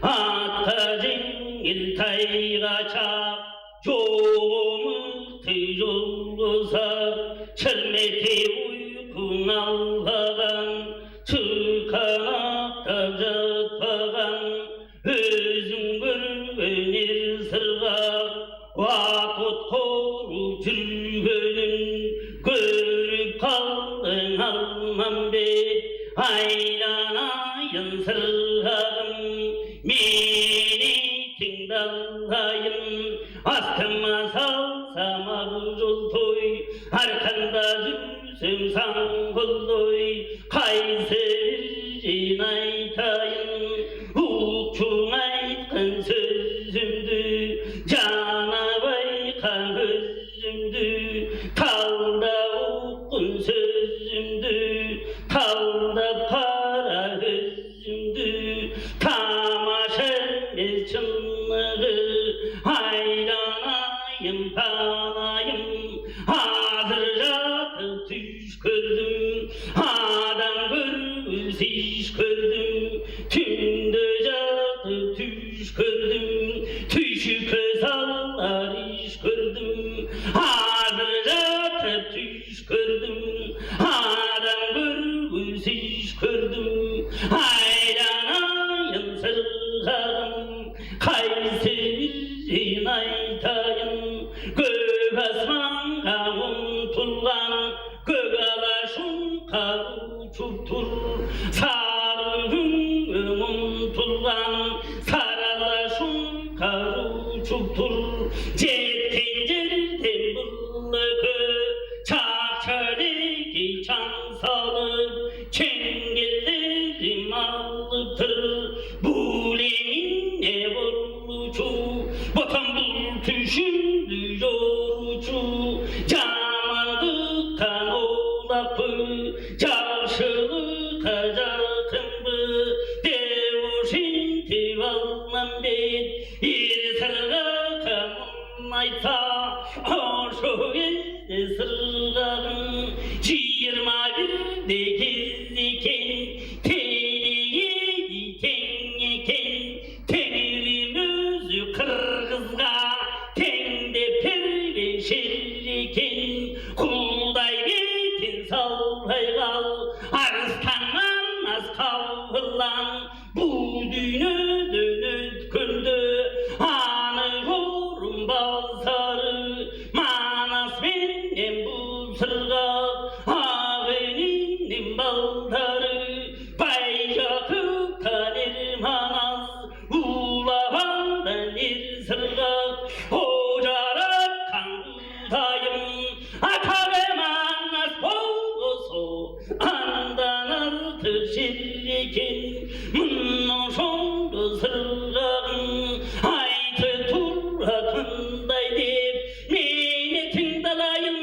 атка чемиг тайгачак чоогумук тыжолгузап, чырметип уйгуң албаган, Айланайын, сыргагым, мени тыңдалайын, астыма салзам ак чолдой, арканда дүрзем саңгылдой, кайсы бирин айтайын, улукчуң айткан сөзүмдү, чанавай каң көзүмдү, талдап уккан сөзүмдү, талдап кара көзүмдү, тамаша эмес чыныгы, айланайын, панайым, азыр чатып дүш көрдүм, адам көргүс иш көрдүм, түнде чатып дүш көрдүм, түшүкке салар иш көрдүм, азыр чатып дүш көрдүм, адам көргүс иш көрдүм, айланайын, сыргагым, кайсы бирин айтайын, көк асманга умтулган көк ала шуңкар учуп тур, сарыг хүн өң умтулган сары ала шуңкар учуп тур, четкен черден бырлыгы чакча деги чаң салып, чеңгелдерим алып-тыр, бул эмине болуучу, ботам бул түшүмдү чоруучу, чамандыктан оолакпы, чагшылыкка чакынмы деп ошентип алган бет, эр сыргакка муң айтса, ошо эсте сыргагың чыйырма бирде кес экен, тении тең экен, теңирим өзү кыргызга тең деп берген шер экен, кулдай бетин салбай кал, арыстан манас кавылаң. Бо дүйнеден өткенде аны хорум базары, манас менен бузургак ак эниниң балдары, бай чагыктан эр манас, улавандан эр сыргак, ожарак каңгы Дайым, атага манас болгузу, андан артык чер экен, мында ошондо сыргагың айтып турар мындай деп, мени тыңдалайын.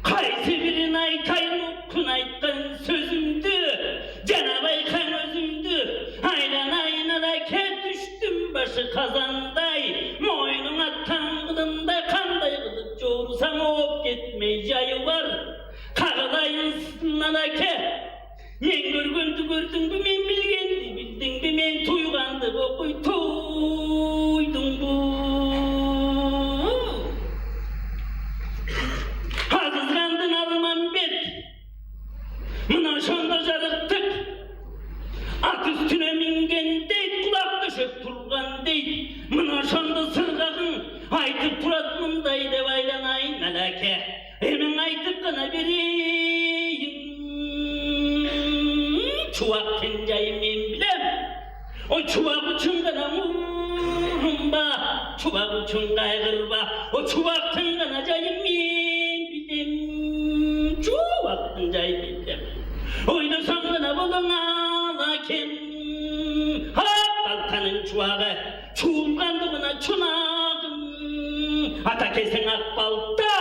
Кайсы бирин айтайын, уккун айткан сөзүмдү, чанавай каң көзүмдү, айланайын, ала кет, дүштүм башы казандай, мойнуң аттаан кылымдай, кандай кылып чорзаң, ооп кетмей чайы бар. Кагылайын сыннан аке. Мен көргенди көрдүң бе, мен билгенди билдиң бе, мен туйганды бокуй туйдуң бу? Азызгандын алман бет. Мына ошондо чарыктык ат үстүне минген дейт, кулак төшеп турган дейт. Мына ошондо сыргагың айтып турат мындай деп, айланайын, алаке. Эмиң айтып кана берейин. Чувак тынчайын мен билем. О чувак учунган амурумба, чувак учун кайгырба, о чувактың гана чайын мен билем, чувактың чайын мен билем. Ойлосаң гана болуңала кем, ак балтаның чувагы, чуулгандыгына чунагым, ата кесең ак балта.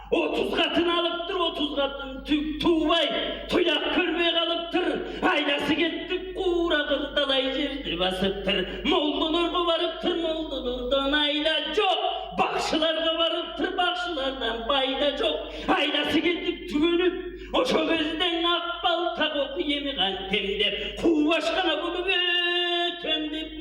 Отуз катын алыптыр, отуз катын түк туувай, туяк көрбей калыптыр, айласы кеттип, куура кырдалай черди басыптыр, молдуларга барыптыр, молдулардан айла чок, бакшыларга барыптыр, бакшылардан байда чок, айласы кеттип, түгенип, ошо кезден ак балта кокуй эми кантем деп, куувашкан агулуп өтем деп,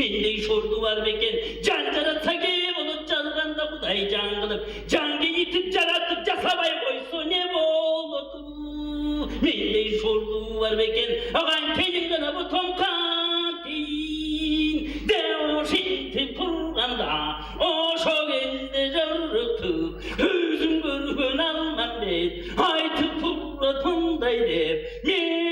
мендей шорду бар бекен, чанчаратса кээ болуп, чалганда Кудай чаң кылып, чаңгы итип, чаратып, часавай койсо, не болду? Мендей шорду бар бекен, аган тейин гана бу томкан тейин. Де ошинтип турганда, ошо кезде чырыктып, өзүм көрген алман бет, айтып турган томдай деп, мен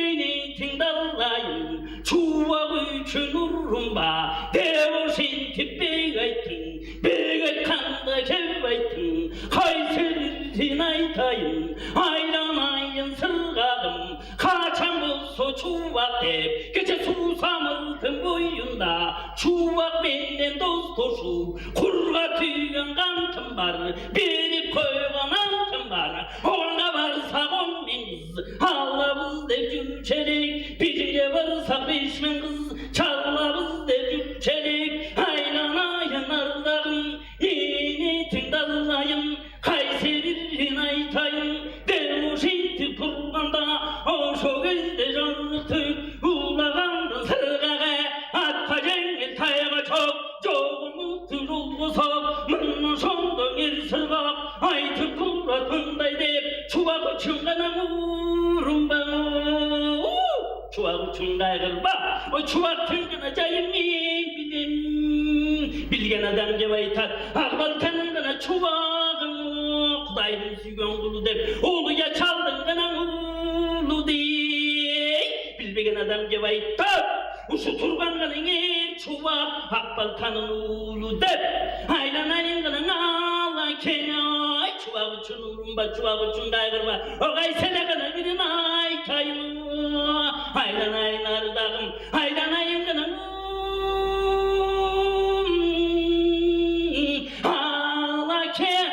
Со Чувак деп, кежээ суг самырдың буюнда, Чувак менден дос тужуп, кургап түйген кантым бар, берип койган антым бар. Оонга барза он миң кыс алабыз деп чүве чүл элек, бижиңге барза беш миң кыс чалабыз деп чүве чүл элек. Айланайын, ардагым, ийи тиңдалайын, кайсы бирин айтайын, дем ушинтип турганда, ошол кезде чорудуп, улагандан сыргага, атка чеңил, тайга чок, чогумуктуг чулгу сок, мына ошондо эр сыргак, айтып турат мындай деп: «Чувак учун гана уурумбаң, уу, Чувак учун кайгырба, о, Чувактың гана чайын мен билем». Билген адам кеп айтат: «Ак-Балтаның гана Чувагы, Кудайның сүйген кулу деп, улуг Ачалдың гана уулу» дей. Билбеген адам кеп айтат: «Ужу турган гана эр Чувак, Ак-Балтаның уулу деп. Айланайын гана, ала кең ай, Чувак учун уурумба, Чувак учун кайгырба, огай сен гана бирин айтайын, айланайын, ардагым, айланайын гана, ала кең».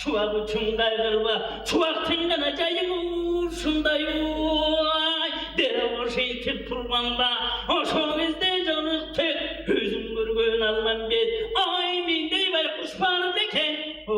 Чувак учун кайгырба, Чувактың гана чайын уурушундай, уай, деп ошентип турганда, ошол кезде чоруктуг өзүм көрген Алмамбет: «Ой, мендей байкуш бар бе экен, о,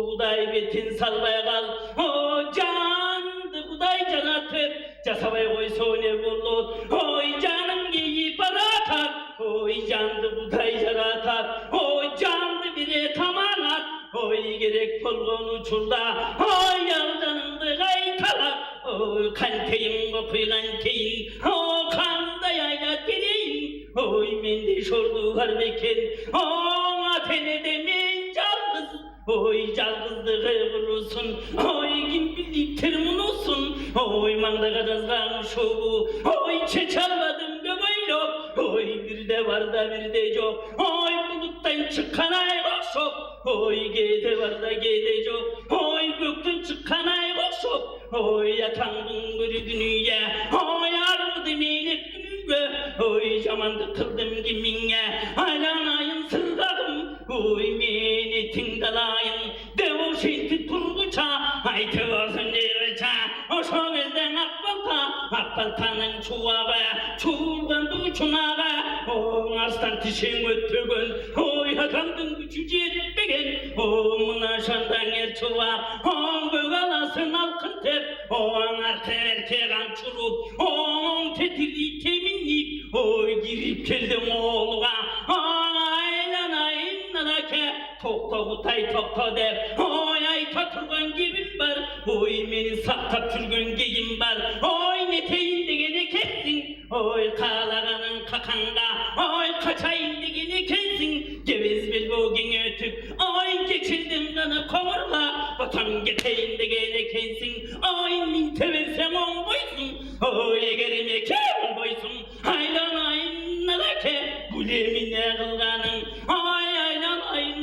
Кудай бетин салбай кал, о, чанды Кудай чаратып, часавай койзун, не болур, ой, чаным кээп бараатар, ой, чанды Кудай чаратар, ой, чанды бир эт амааннар, ой, керек болган учурда, ой, ал чаныңды кайталап, ой, кантейин, кокуй, кантейин, о, кандай айлап кирейн, ой, мендей шорду бар бе экен, оңа тенеде мен чалгыс». Ой, чалгыздыгы курусун, ой, ким билиптир мунусун, ой, маңдайга чазган шугу, ой, чечалбадым көп ойлоп, ой, бирде бар-даа, бирде чок, ой, булуттан чыккан айга окшоп, ой, кээде бар-даа, кээде чок, ой, көктен чыккан айга окшоп, ой, атаңдың көрүгүн үе, ой, аргыды мени күнүнге, ой, чамандык кылдым кимиңе, айланайын, сыргагым, ой, мени тыңдалайын, деп ошентип тургуча, айтып болзун дээрге чаа, ошол кездең Ак-Балта, Ак-Балтаның Чувагы, чуулган дуу чунагы, ооң арстан тишиң өттүрген, ой, адамдың күчү четпеген, о, мына шандаң эр Чувак, ооң көк аласын алкын деп, ооң арты-берти камчылап, ооң тетири темин ийип, ой, кирип келдиң оолуга, ооң айланайын, ала кең, токта, Кудай, токта деп, ой, айта турган кебим бар, ой, мени сактап чүрген кегим бар, ой, не этейн деген экенсиң, ой, каалаганың какканда, ой, качайын деген экенсиң, кевес бел бо кеңээ өтүп, ой, кечилдиң гана коңурга, ботам кетейн деген экенсиң, ой, минте берсең оңгойсуң, ой, эгериме кээп оңгойсуң, айланайын, ала кең, бо-ле эмне кылганың, ой, айланайын,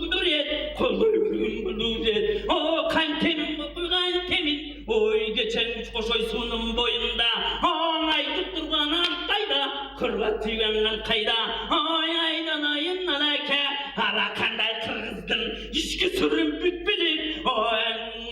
кудур эт, колдой көргүн булур эт, о, кантемин, кокуй, кантемин, ой, кечээң Үш-Кошой суунуң боюнда, ооң айтып турганы кайда, кургап түйгени кайда, ой, айланайын, ала кең, ара кандай кыргыстың ишки-сүрүн бүт билип, ой,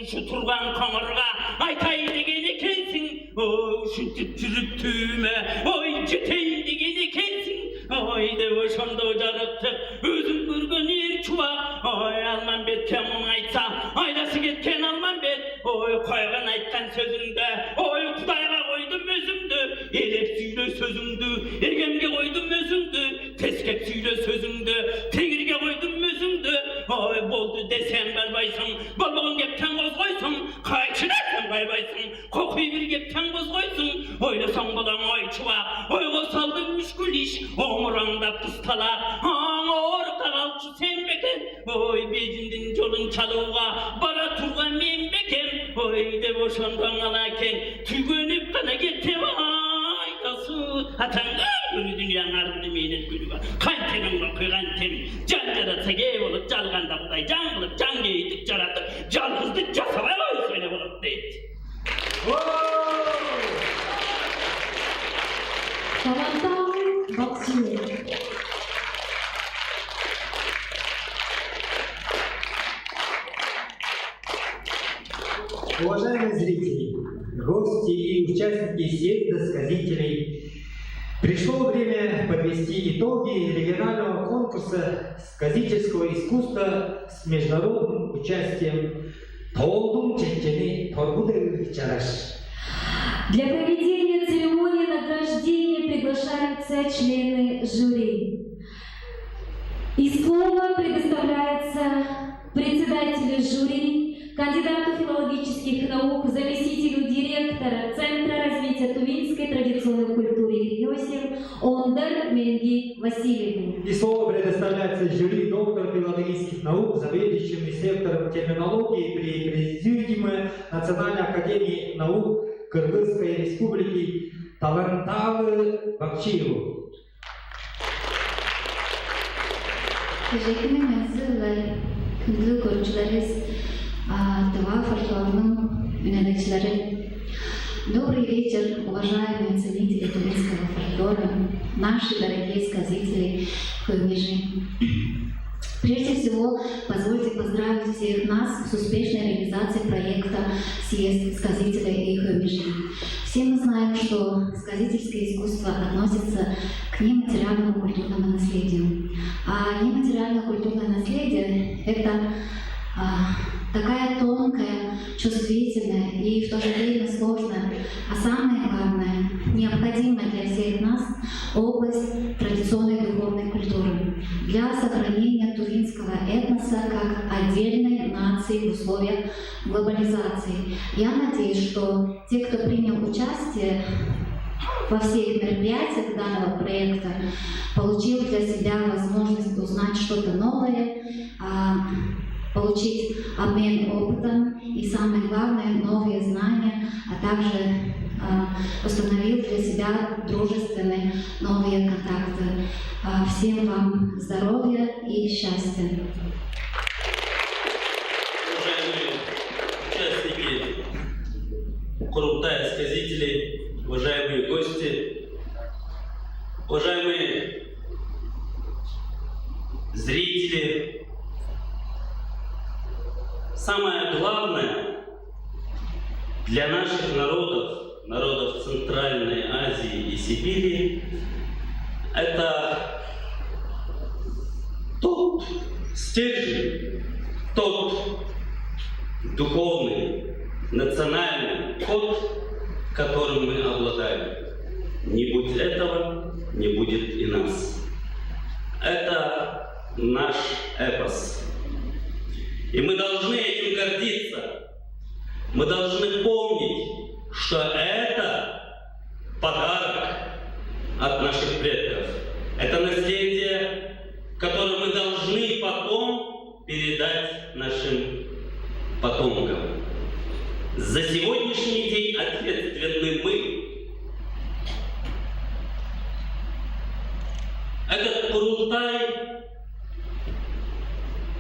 ужу турган коңурга айтайын деген экенсиң, ой, ушинтип чүрүп, түйүме, ой, четейн деген экенсиң, ой, деп ошондо чарыктыг өзүм көрген эр Чувак, ой, Алмамбетке муну айтса, айлазы кеткен Алмамбет, ой, койган айткан сөзүңдү, ой, Кудайга койдум өзүңдү, элеп сүйле сөзүңдү, эгемге койдум өзүңдү, тескеп сүйле сөзүңдү, тегирге койдум өзүңдү, ой, болду десең, барбайсың, болбогон кепсең, козгойсуң, кайчы десең, кайбайсың, кокуй бир кепсең, козгойсуң, ойласаң, болаң, ой, Чувак, ойга салдың мүшкүл иш, омураңдап кысталак, ооң оорукта калчы сен бе экен, ой, бежиңниң чолун чалууга бара турган мен бе экен, ой, деп ошондо, ала кең, түгенип гана кетти, ай, дасу, атаңга көрүдүн яңарды менен күнү бар. Кантемин, кокуй, кантемин, чан чаратса, кээ болуп, чалганда Кудай чан кылып, чан кээйтип чаратып, чалгызды часавай койзун, эне болуп дейт. Оо! Таланталы Бакчиев. Уважаемые зрители, гости и участники съезда сказителей, пришло время подвести итоги регионального конкурса сказительского искусства с международным участием «Тоолдуң чечени торгу дег чараш». Для проведения церемонии награждения приглашаются члены жюри. И слово предоставляется председателю жюри, кандидату филологических наук, заместителю директора Центра развития тувинской традиционной культуры и религиозии Ондар Менги Васильеву. И слово предоставляется жюри, доктор филологических наук, заведующему сектором терминологии при Президиуме Национальной академии наук Кыргызской Республики Таланталы Бакчиеву. Кежээниң мендизи-биле, хүндүлүг көрүкчүлеривис, а, Тыва фольклорунуң үнелегчилери. Добрый вечер, уважаемые ценители тувинского фольклора, наши дорогие сказители, хөөмейжи. Прежде всего, позвольте поздравить всех нас с успешной реализацией проекта «Съезд сказителей и хөөмейжи». Все мы знаем, что сказительское искусство относится к нематериальному культурному наследию. А нематериальное культурное наследие — это, а, такая тонкая, чувствительная и в то же время сложная, а самое главное, необходимая для всех нас область традиционной духовной культуры для сохранения тувинского этноса как отдельной нации в условиях глобализации. Я надеюсь, что те, кто принял участие во всех мероприятиях данного проекта, получил для себя возможность узнать что-то новое, а, получить обмен опытом и, самое главное, новые знания, а также, а, установил для себя дружественные новые контакты. А, всем вам здоровья и счастья. Уважаемые участники Курултая сказителей, уважаемые гости, уважаемые зрители, самое главное для наших народов, народов Центральной Азии и Сибири, это тот стержень, тот духовный, национальный код, которым мы обладаем. Не будь этого, не будет и нас. Это наш эпос. И мы должны этим гордиться. Мы должны помнить, что это подарок от наших предков. Это наследие, которое мы должны потом передать нашим потомкам. За сегодняшний день ответственны мы. Этот Курултай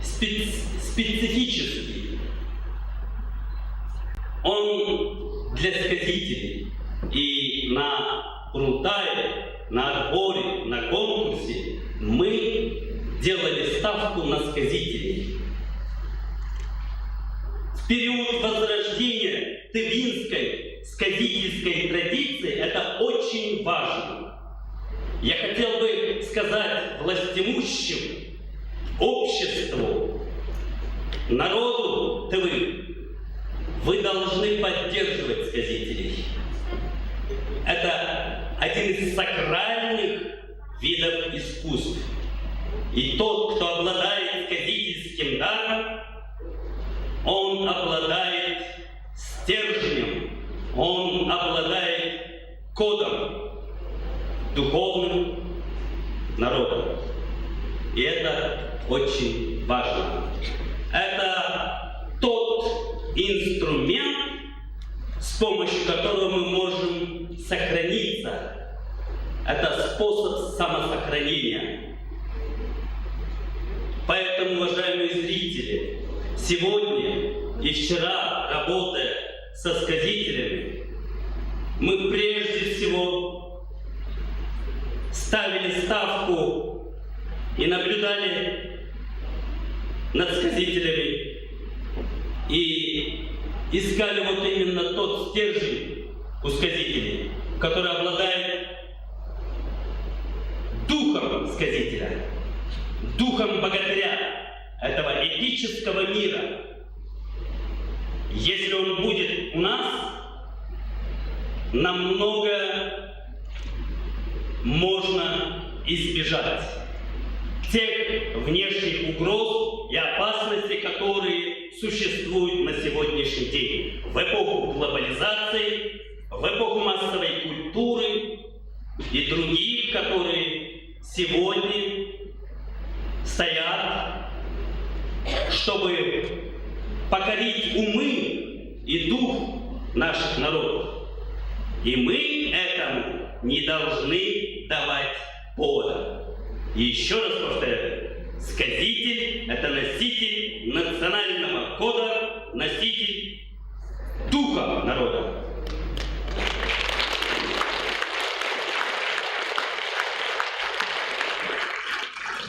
спец-, специфический. Он для сказителей. И на Курултае, на отборе, на конкурсе мы делали ставку на сказителей. В период возрождения тывинской сказительской традиции это очень важно. Я хотел бы сказать властимущим, обществу, народу Тывы: вы должны поддерживать сказителей. Это один из сакральных видов искусств. И тот, кто обладает сказительским даром, он обладает стержнем, он обладает кодом, духовным народом. И это очень важно. Это тот инструмент, с помощью которого мы можем сохраниться. Это способ самосохранения. Поэтому, уважаемые зрители, сегодня и вчера, работая со сказителями, мы прежде всего ставили ставку и наблюдали над сказителями, и искали вот именно тот стержень у сказителей, который обладает духом сказителя, духом богатыря этого эпического мира. Если он будет у нас, намного можно избежать тех внешних угроз и опасностей, которые существуют на сегодняшний день, в эпоху глобализации, в эпоху массовой культуры и других, которые сегодня стоят, чтобы покорить умы и дух наших народов. И мы этому не должны давать повода. И еще раз повторяю, сказитель — это носитель национального кода, носитель духа народа.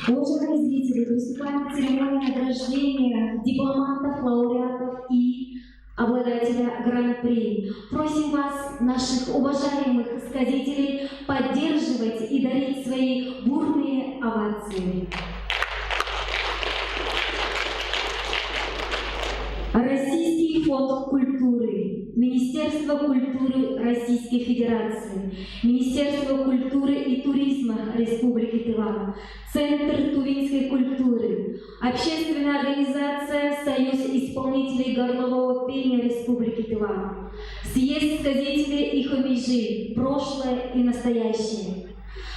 Уважаемые зрители, приступаем к церемонии награждения дипломантов, лауреатов и обладателя гран-при. Просим вас, наших уважаемых сказителей, поддерживать и дарить свои бурные овации. Российский фонд культуры, Министерство культуры Российской Федерации, Министерство культуры и туризма Республики Тыва, Центр тувинской культуры, общественная организация «Союз исполнителей горлового пения Республики Тыва», съезд сказителей и хомяжей, прошлое и настоящее.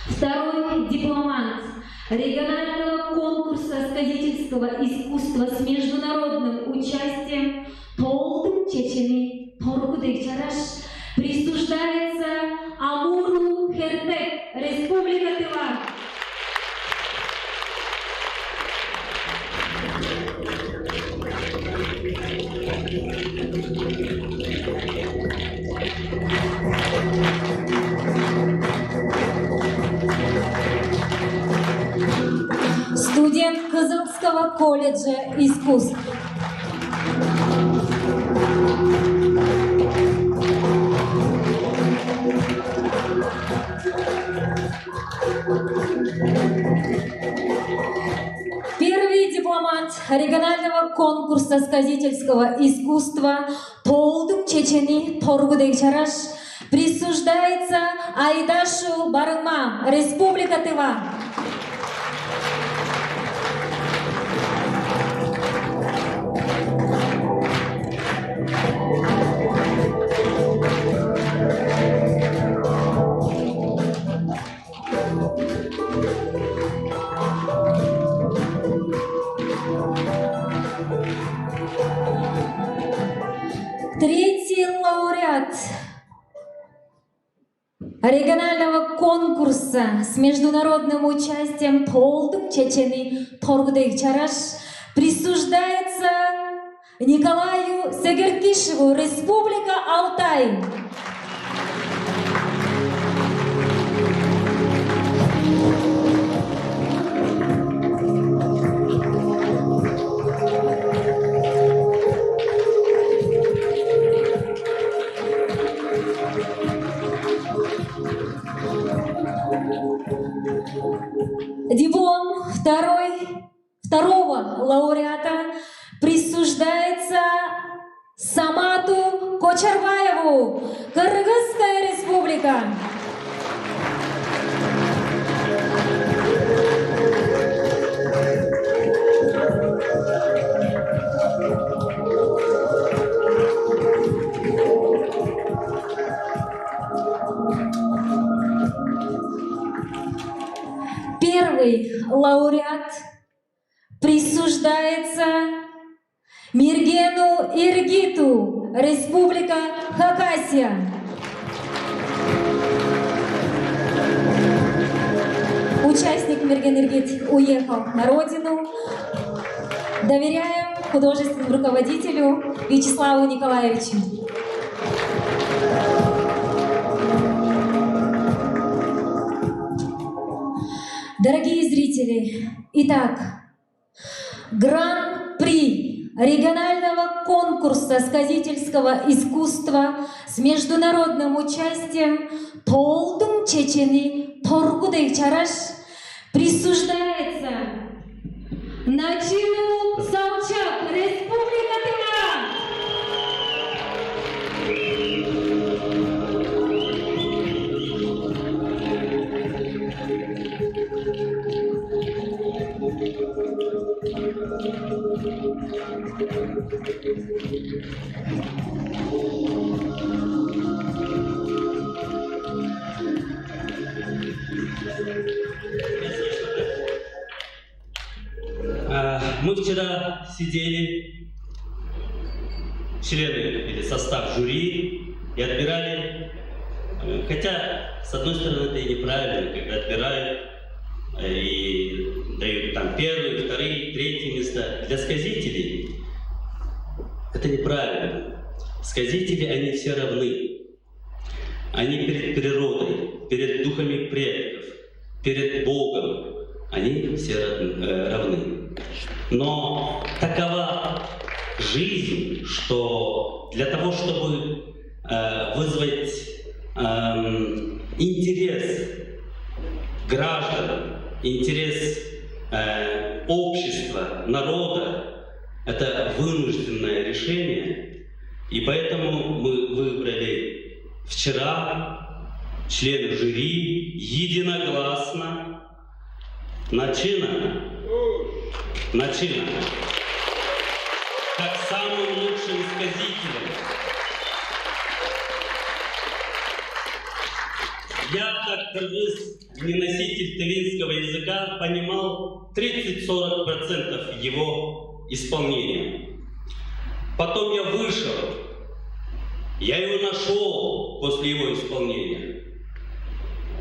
Второй дипломант регионального конкурса сказительского искусства с международным участием «Тоолдуң чечени торгу дег чараш» присуждается Амуру Хертек, Республика Тыва. Студент Кызылского колледжа искусств. Первый дипломант регионального конкурса сказительского искусства «Тоолдуң чечени торгу дег чараш» присуждается Айдашул Барыма, Республика Тыва. Третий лауреат регионального конкурса с международным участием «Тоолдуң чечени торгу дег чараш» присуждается Николаю Сегеркишеву, Республика Алтай. Диплом второй, второго лауреата присуждается Самату Кочарбаеву, Кыргызская Республика. Первый лауреат присуждается Миргену Иргиту, Республика Хакасия. Участник Мирген Иргит уехал на родину. Доверяем художественному руководителю Вячеславу Николаевичу. Дорогие зрители, итак, гран-при регионального конкурса сказительского искусства с международным участием «Тоолдуң чечени торгу дег чараш» присуждается Начыну Салчак, Республика Тыва. А, мы вчера сидели, члены или состав жюри, и отбирали, э, хотя, с одной стороны, это и неправильно, когда отбирают, э, и дают там первые, вторые, третьи места. Для сказителей это неправильно. Сказители, они все равны. Они перед природой, перед духами предков, перед Богом, они все равны, э, равны. Но такова жизнь, что для того, чтобы, э, вызвать, эм, интерес граждан, интерес, э, общества, народа, это вынужденное решение. И поэтому мы выбрали вчера, члены жюри единогласно Начина, Начина, как самым лучшим сказителем. Я, как кыргыз, не носитель тывинского языка, понимал тридцать-сорок процентов его исполнения. Потом я вышел, я его нашел после его исполнения.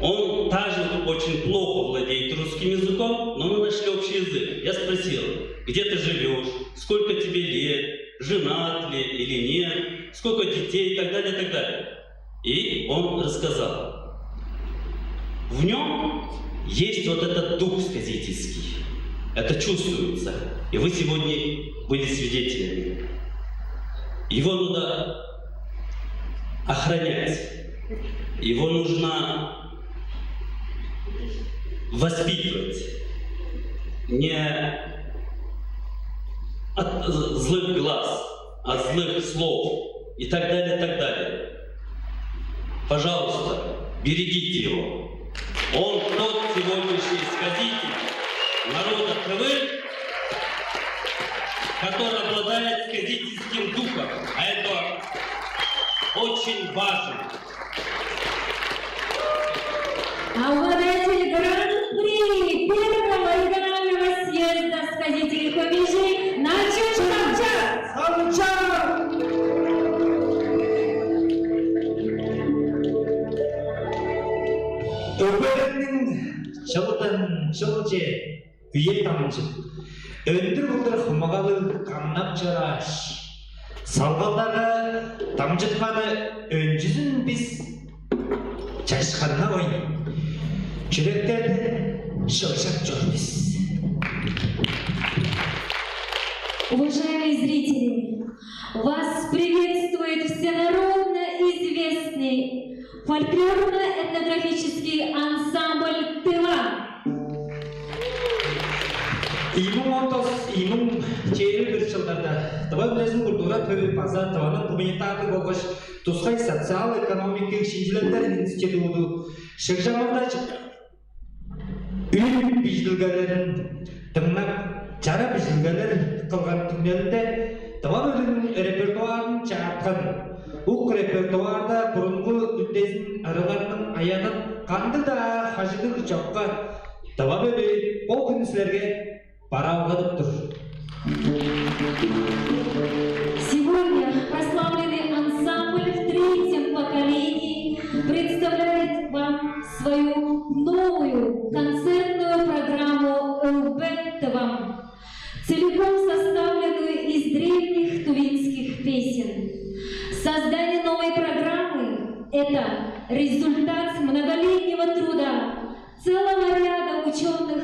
Он также очень плохо владеет русским языком, но мы нашли общий язык. Я спросил: «Где ты живешь? Сколько тебе лет? Женат ли или нет? Сколько детей?» И так далее, и так далее. И он рассказал. В нём есть вот этот дух сказительский. Это чувствуется. И вы сегодня были свидетелями. Его надо охранять. Его нужно воспитывать. Не от злых глаз, от злых слов и так далее, и так далее. Пожалуйста, берегите его. Он тот сегодняшний сказитель народа Тывы, который обладает сказительским духом, а это очень важно. Обладатель гран-при первого регионального съезда сказителей Хомейжи Начын Салчак. Салчак! Өгбелерниң чылдан чылче үе дамчып, өндүр кылдыр хумагалыг камнап чорааш, салгалдары дамчытканы өнчүзүн бис чашканнавайн, чүректерден шылчак чор бис. Уважаемые зрители, вас приветствует всенародно известный фольклорно-этнографический ансамбль «Тыва». Ийи муң он тос, ийи муң чээрби бир чылдарда Тыва Үндезин культура төвү база Тываның гуманитарлыг болгаш тускай социал-экономиктиг шинчилелдер институду шыгжамалда үн бижилгелерин дыңнап, чара бижилгелер кылган түңнелинде тыва бөлүгнүң репертуарын чааткан. Ук репертуарда бурунгу үндезин ырыларның аянын кандыг-даа хажыдыг чокка тыва бөлү бо хүн силерге бараалгадып тур. Сегодня прославленный ансамбль в третьем поколении представляет вам свою новую концертную программу «Ылбек тывам», целиком составленную из древних тувинских песен. Создание новой программы — это результат многолетнего труда целого ряда учёных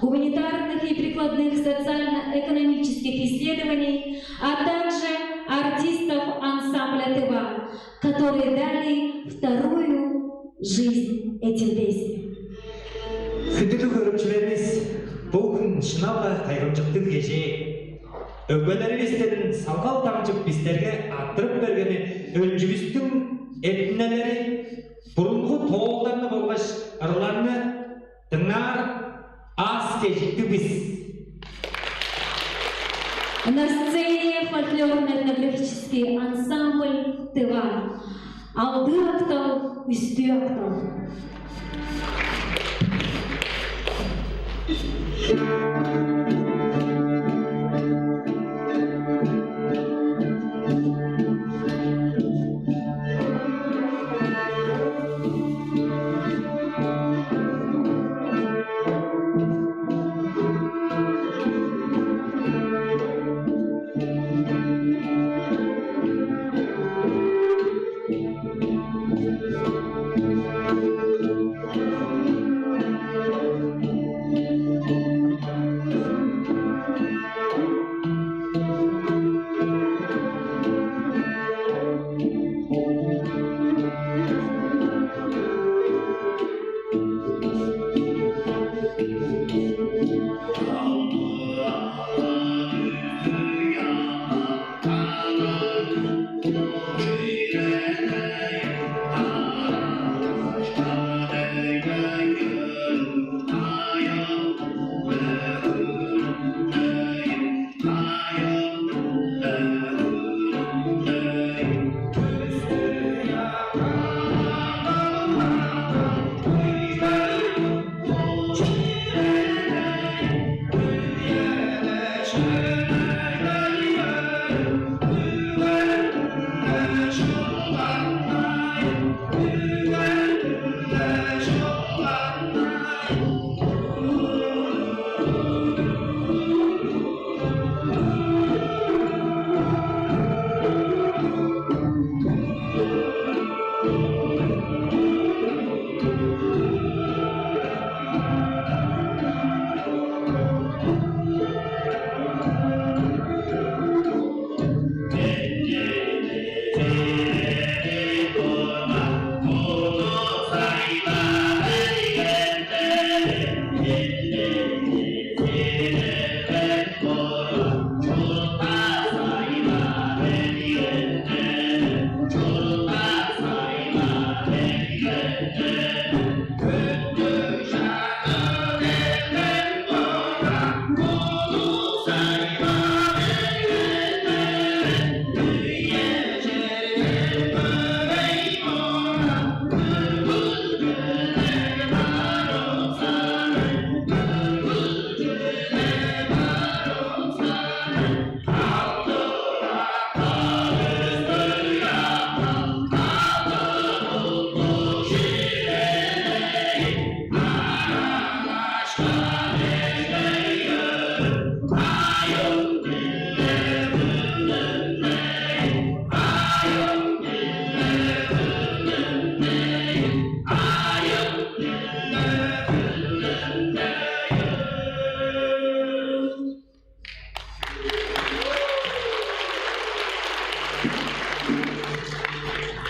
гуманитарных и прикладных социально-экономических исследований, а также артистов ансамбля «Тыва», которые дали вторую жизнь этим песням. Хүндүлүг көрүкчүлеривис, бо хүн шынап-ла кайгамчыктыг кежээ. Өгбелеривистен салгал дамчып бистерге арттырып бергени өнчүвүстүң эртинелери, бурунгу тоолдарны болгаш ырларны дыңнаар аас-кежиктиг бис. На сцене фольклорно-этнографический ансамбль «Тыва». Алдыы актал, үстүү актал.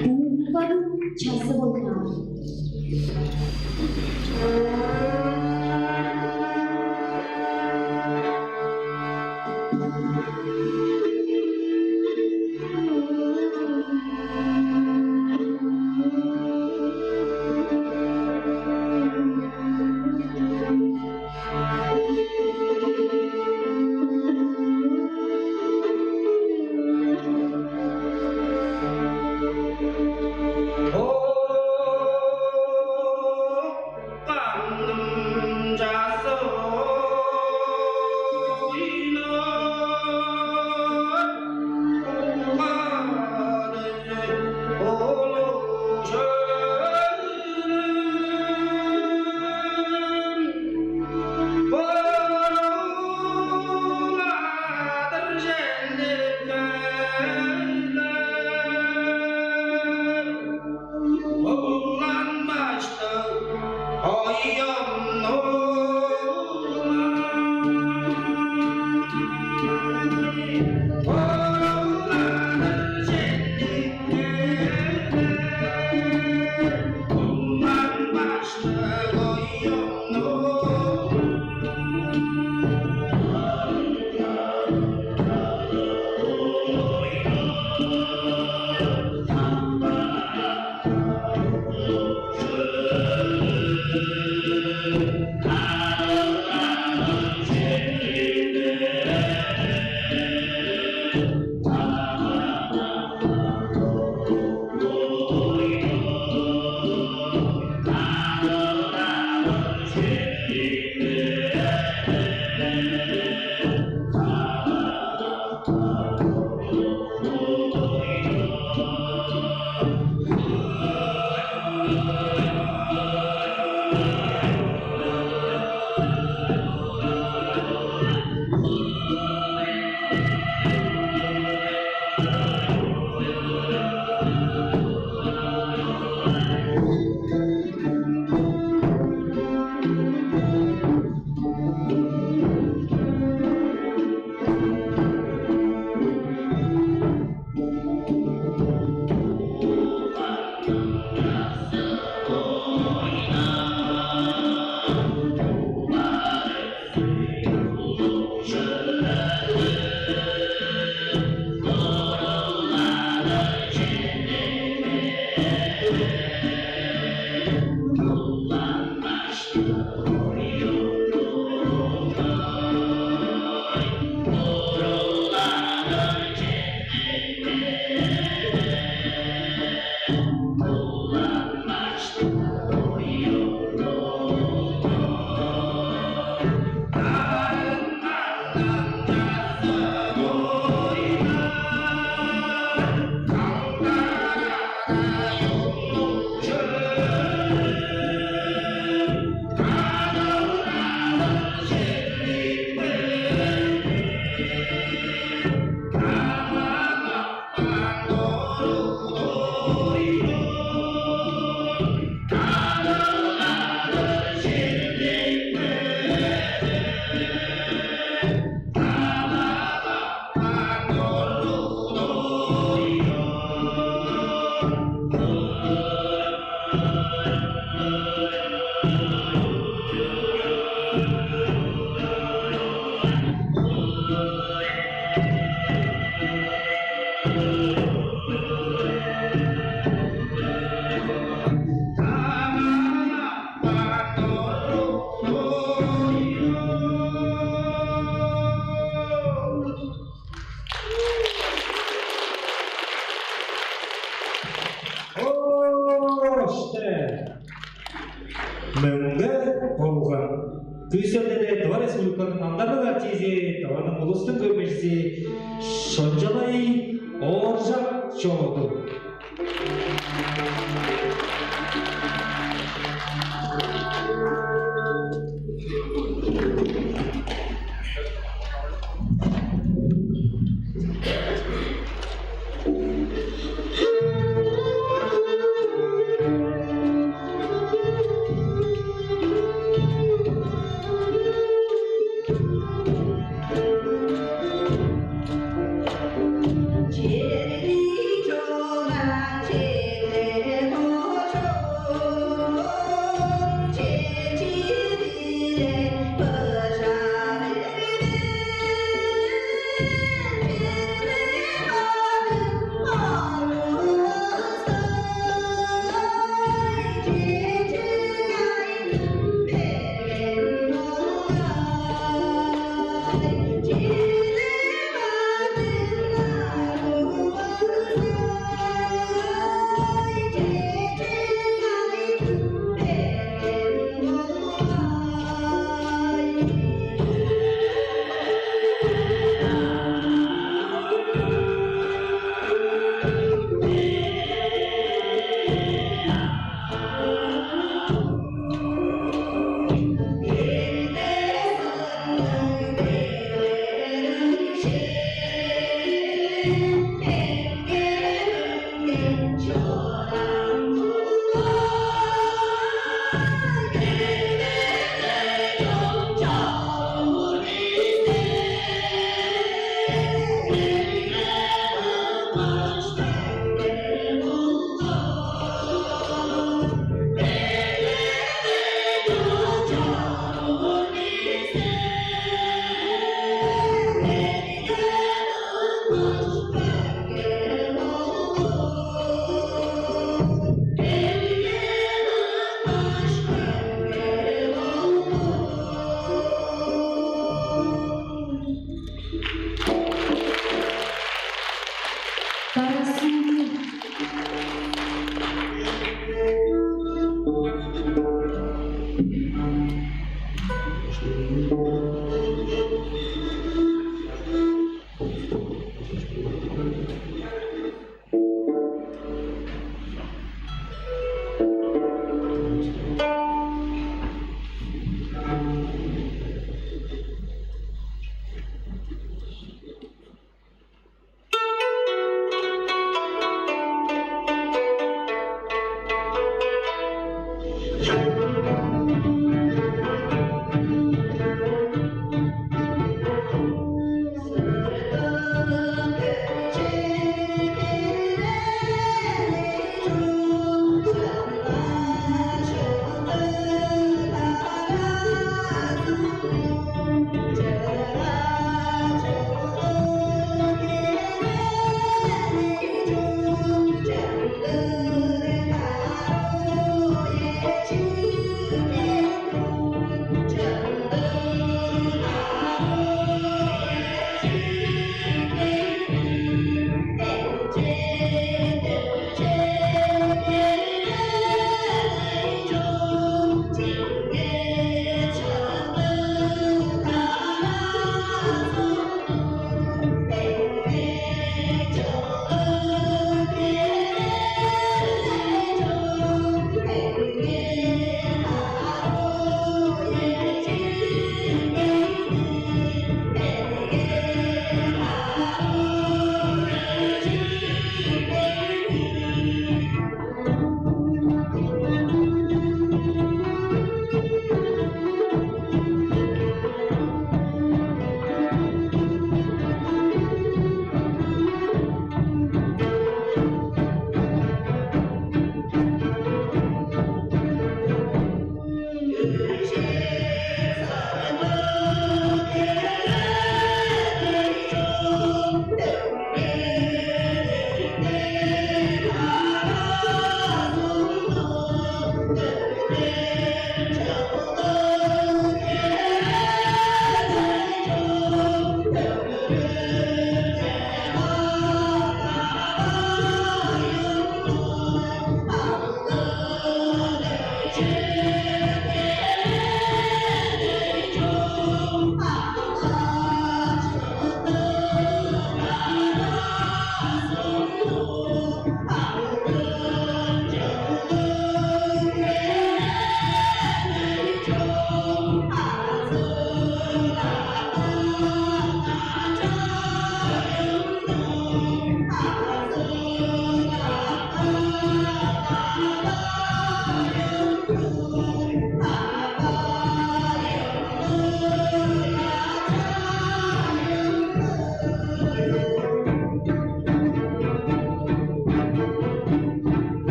Букканың чазы болган. Оо, иште. Мөңге болган. Күүсендеде Тыва Республиканың аңгарлыг артизи, Тываның улустуң көрүкчүзү Шончалай Ооржак чоду.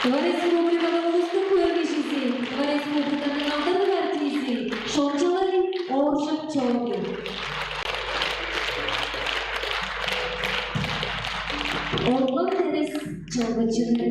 Тыва Республиканың улустуң хөөрегжизи, Тыва Республиканың алдарлыг артизи Шончалай Ооржак Чоогу. Орлан Терес Чылгычыны.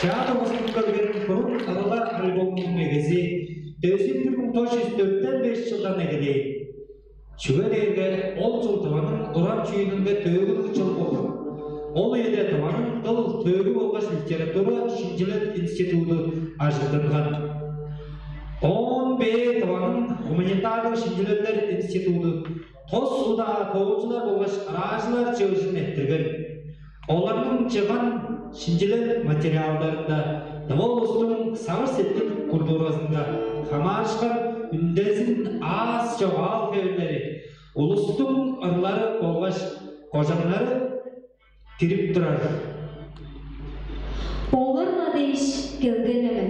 Театр кызынып келген «Бурун арыла» альбомунуң мегези дөзүн бир муң тос чүс дөртен беш чылдан эгелээн. Чүге дээрге ол чыл Тываның уран чүүлүнге төөгүлүг чыл болган. Ол үеде Тываның дыл, төөгү болгаш литература шинчилел институду ажыттынган. Оон бээр Тываның гуманитарлыг шинчилелдер институду тос удаа тоолчулар болгаш ыраажылар чыыжын эрттирген. Оларның чыгган шинчилел материалдарында тыва улустуң сагыш-сеткил культуразынга хамаарышкан үндезин аас чогаал хевирлери, улустуң ырлары болгаш кожаннары кирип турар. Болур-ла дээш келген мен.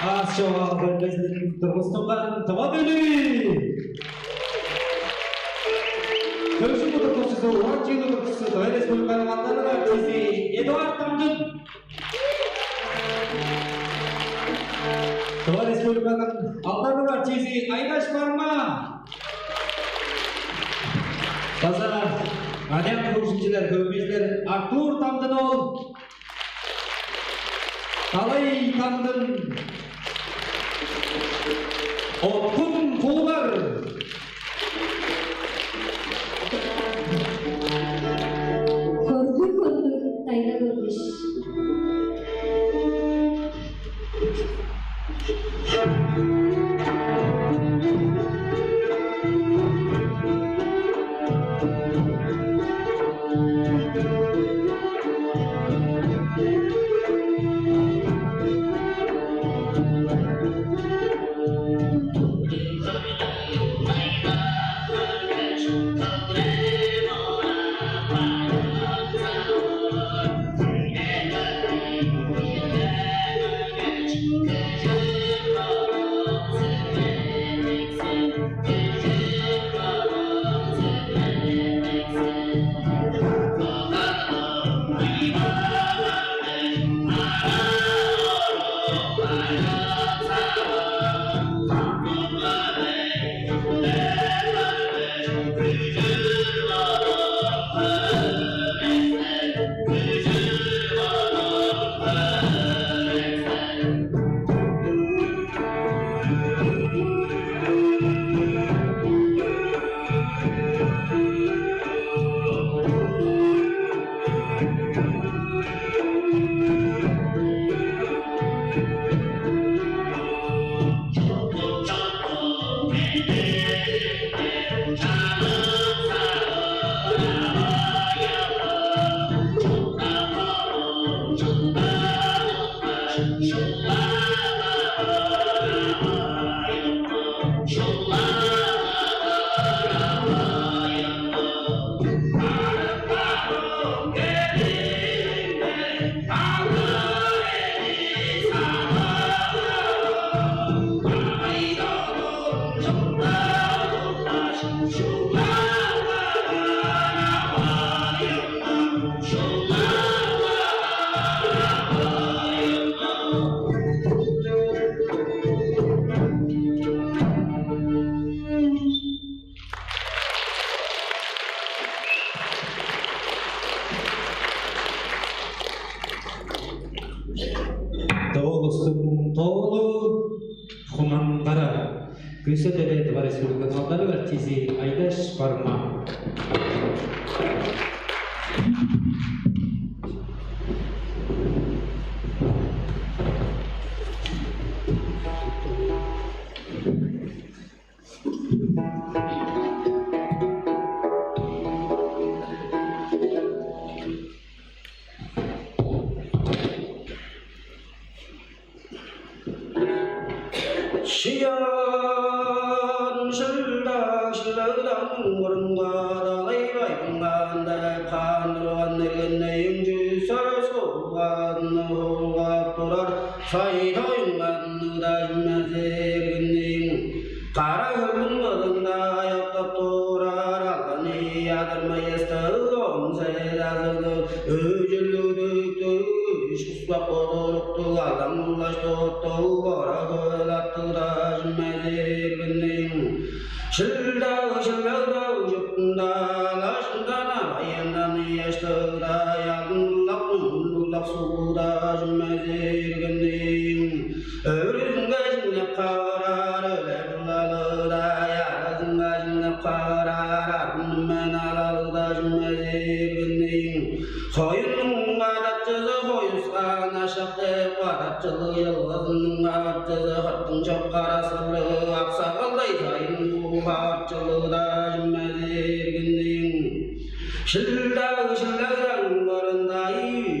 Аас чогаал бөлмезин тургустунган тыва бөлүү. Төвжүм удуртукчузу, уран чүүл удуртукчузу, Тыва Республиканың алдарлыг артизи Эдуард Таңдын. Тыва Республиканың алдарлыг артизи Айдаш Барма. База аныяк хөгжүмчүлер, хөгжүмчүлер Артур Таңдын-оол, Далай Таңдын, Откун Куулар. Көрдүг, көрдүг, Тоолустуң тоолу Хунан-Кара. Күүседе Тыва Республиканың алдарлыг артизи Айдаш Барма. Шыян шылдак шылдагдан мурнунга далай байбыңганда кандырган эргеннейиң чүс сөс кылган улгап турар сайдайыңган ыдажым эзергиннейиң. Кара хөлдүң кырында аяктап турар алганы ядырмай эстиг он сес азыглыг өжүлүдүктүг үш куспак бодуруктуг алдан улаш тоттуг ора хөл аттыг ыдажым эзергиннейиң. Шылдак шылдагдыг чуртунда алашындан алайындан ыяштыгда ялдынлак муңгулдуглак суугда чүмезиргиндиң. Өөрүзүнге чиңнеп кавырар өле булалыда, ярызынга чиңнеп кавырар арын мен алалыда чүмезиргиндиң. Хоюннуң кадапчызы хоюскаан ашак деп, кадапчылыг чылгызының кадапчызы хыртың чок кара сырлыг аксагалдай сайын буу кадапчылыгда чүмезиргиндиң. Шылдак шылдагдан кырында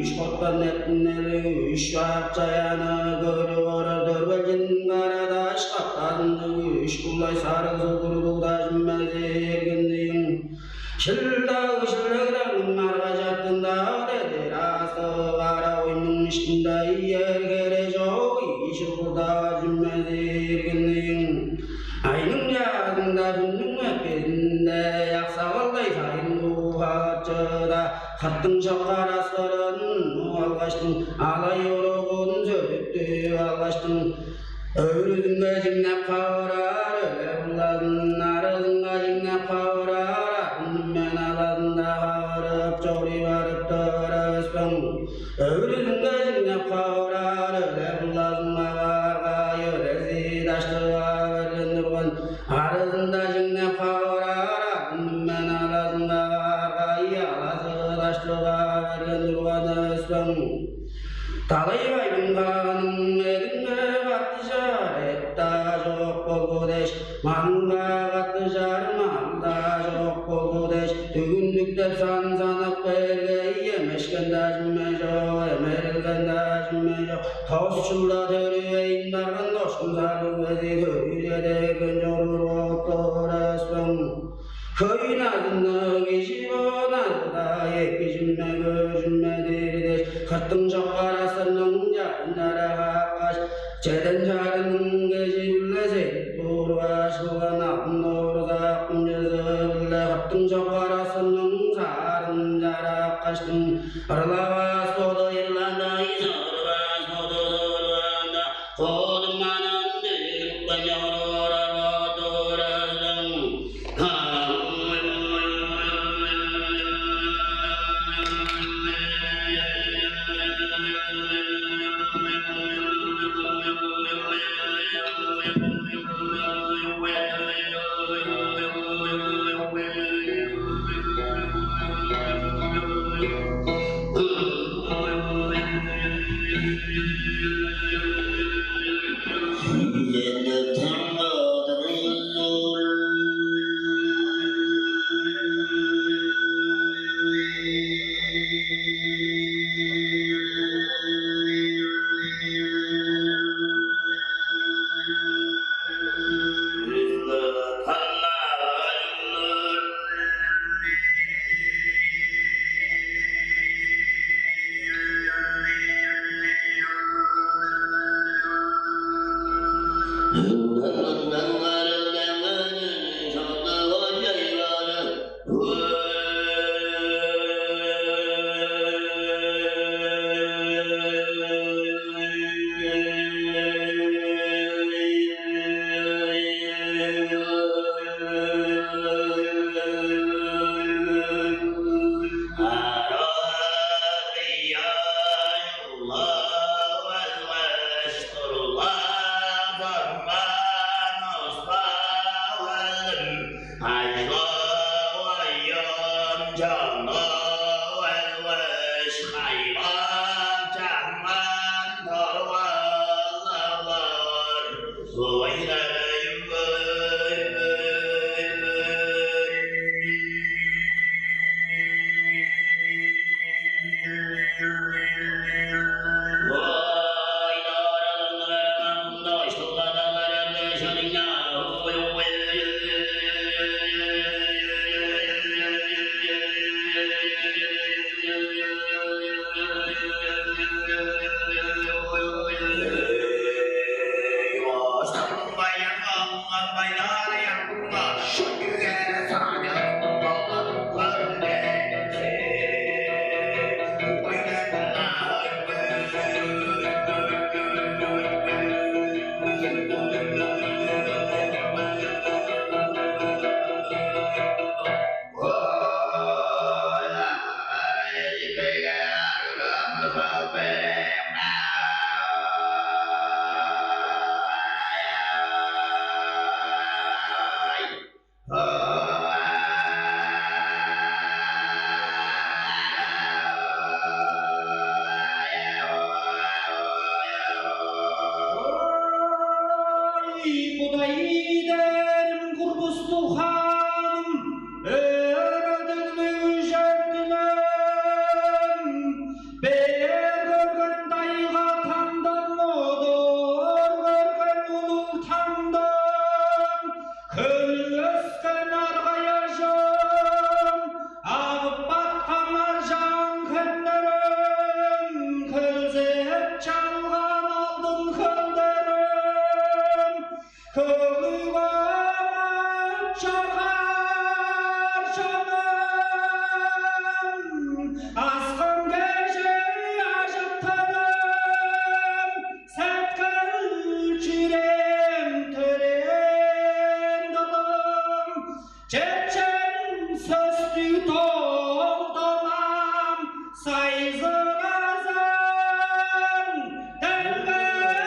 үш коттан эртиннери үш бак чаяны көрүп орар дөрбелчин кара даш каптазындыг үш кулай сарыг сугурлугда чүмезиргиндиң. Шылдак шылдагдан марга чартында дедир астыгы кара ойнуң иштинде иер хере чок ийи шугурда чүмезиргиндиң. Айның чаазында хүннүң өпкезинде аксагалдай сайын куугачыда хыртың чоккар аскырын угалгаштың, алай оругун сөдүттүп алгаштың. Өөрүзүнге чиңнеп кавырар өле булазын, арызынга чиңнеп кавырар арын мен алазында кавырып чоруй барып турар өспең. Өөрүзүнге чиңнеп кавырар өле булазынга баарга, өрези даштыга берген турган, арызында чиңнеп кавырар арын мен алазынга баарга, алазы даштыга берген турган өспең. Далай-Байбың хааның эдинге каттыжар эт-даа чок болгу дээш, малынга каттыжар мал-даа чок болгу дээш, дүгүндүктеп сан санап берге, эмешкен-даа чүме чок, эмерилген-даа чүме чок. Тос чылда төрүвейн барган дошкун сарыг бези төрүже дерген чоруур болуп турар өспең. Хөй назын Кижи боларда эки чүме, көөр чүме-дир дээш, хыртың чоккар асырның чарын чара каккаш, чеден чарынның кежи-биле серип тургаш, кылган алдын дорзак кымчызы-биле хыртың чоккар асырның саарын чара каккаштың, ырлавас боду ырланды, сорбас боду сорбанды, Кодуманын дирткен чоруур, ара турарың. Ой, Кудай дээрим, курбустуг хааным, өөредиглиг үжен-билем, белээр көрген тайга таңдан, одуур көрген улуг таңдан, хөлү өскен аргай ажым, агып баткан аржаан хемнерим, хөлзеп чалган алдын хөлдерим, хөлүг аңып чоргаар чонум, аскын кежээ ажыттыным, сеткил чүрээм төрээн дылым, чечен сөстүг тоолдумам сайзыразын, делгеразын.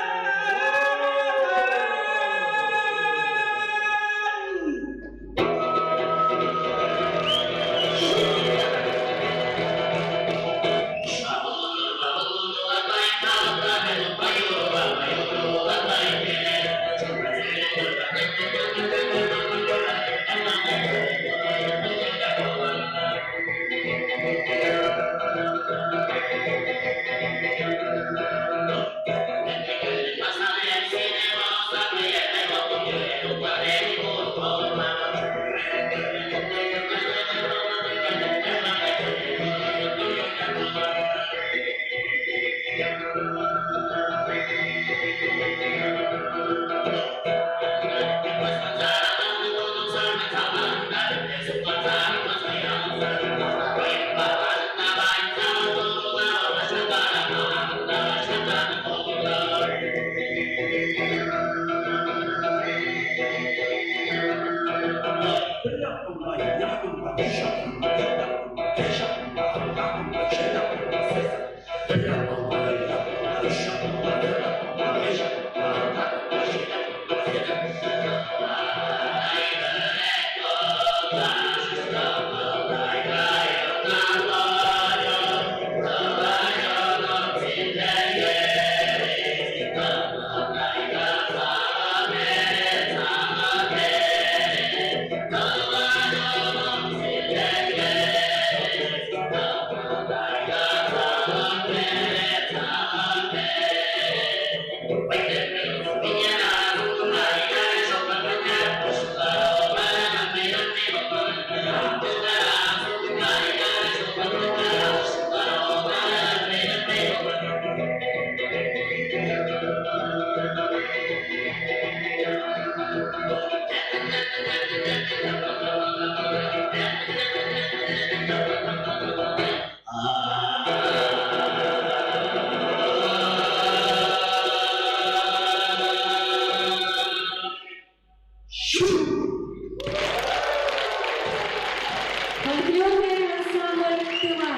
Фольклорный ансамбль «Тыва».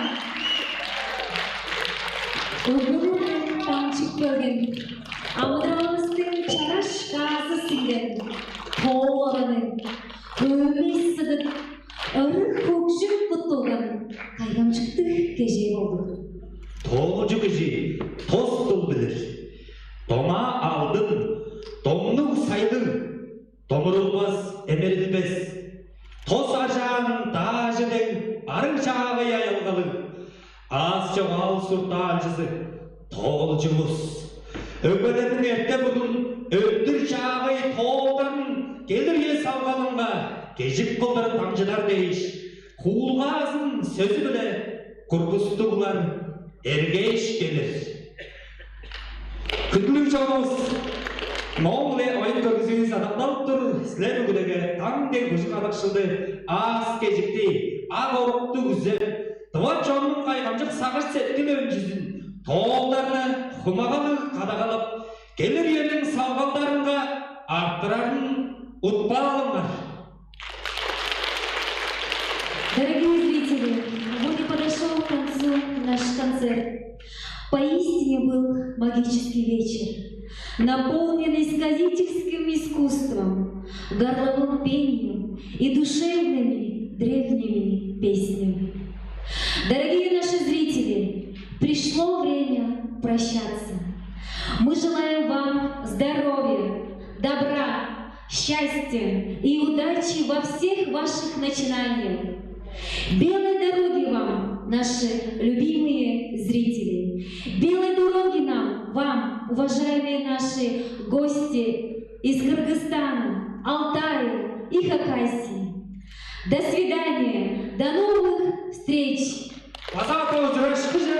Өгбелерден дамчып келген, амыдыралывыстың чараш каазы сиңген, тооларының көмей сыдып, ыры-хөгжүм куттулган кайгамчыктыг кежээ болду. Тоолчу кижи тос дыл билир. Доңаа алдын, домнуг сайлыг, домурулбас, эмерилбес. Тос ажаан даажы дег арыг чаагай аялгалыг, аас чок аал-сурт даанчызы тоолчувус. Өгбелерниң эрте-будун, өндүр чаагай тоолдарын келир үе салгалынга кежик кылдыр дамчыдар дээш, хуулгаазын сөзү-биле кургустуглар эргээш келир. Хүндүлүг чонувус, моон-биле оюн-көргүзүүвүс адамдалып тур. Силер бүгүдеге даң дег быжыг аракшылды, аас-кежикти, ак орукту күзеп, тыва чоннуң кайгамчык сагыш-сеткил өнчүзүн тоолдарны хумагалыг кадагалап, келир үениң салгалдарынга арттырарын утпаалыңар. Дорогие зрители, вот и подошёл к концу наш концерт. Поистине был магический вечер, наполненный сказительским искусством, горловым пением и душевными древними песнями. Дорогие наши зрители, пришло время прощаться. Мы желаем вам здоровья, добра, счастья и удачи во всех ваших начинаниях. Белой дороги вам, наши любимые зрители! Белой дороги нам, вам, уважаемые наши гости из Кыргызстана, Алтая и Хакасии! До свидания! До новых встреч! База-даа ужурашкыже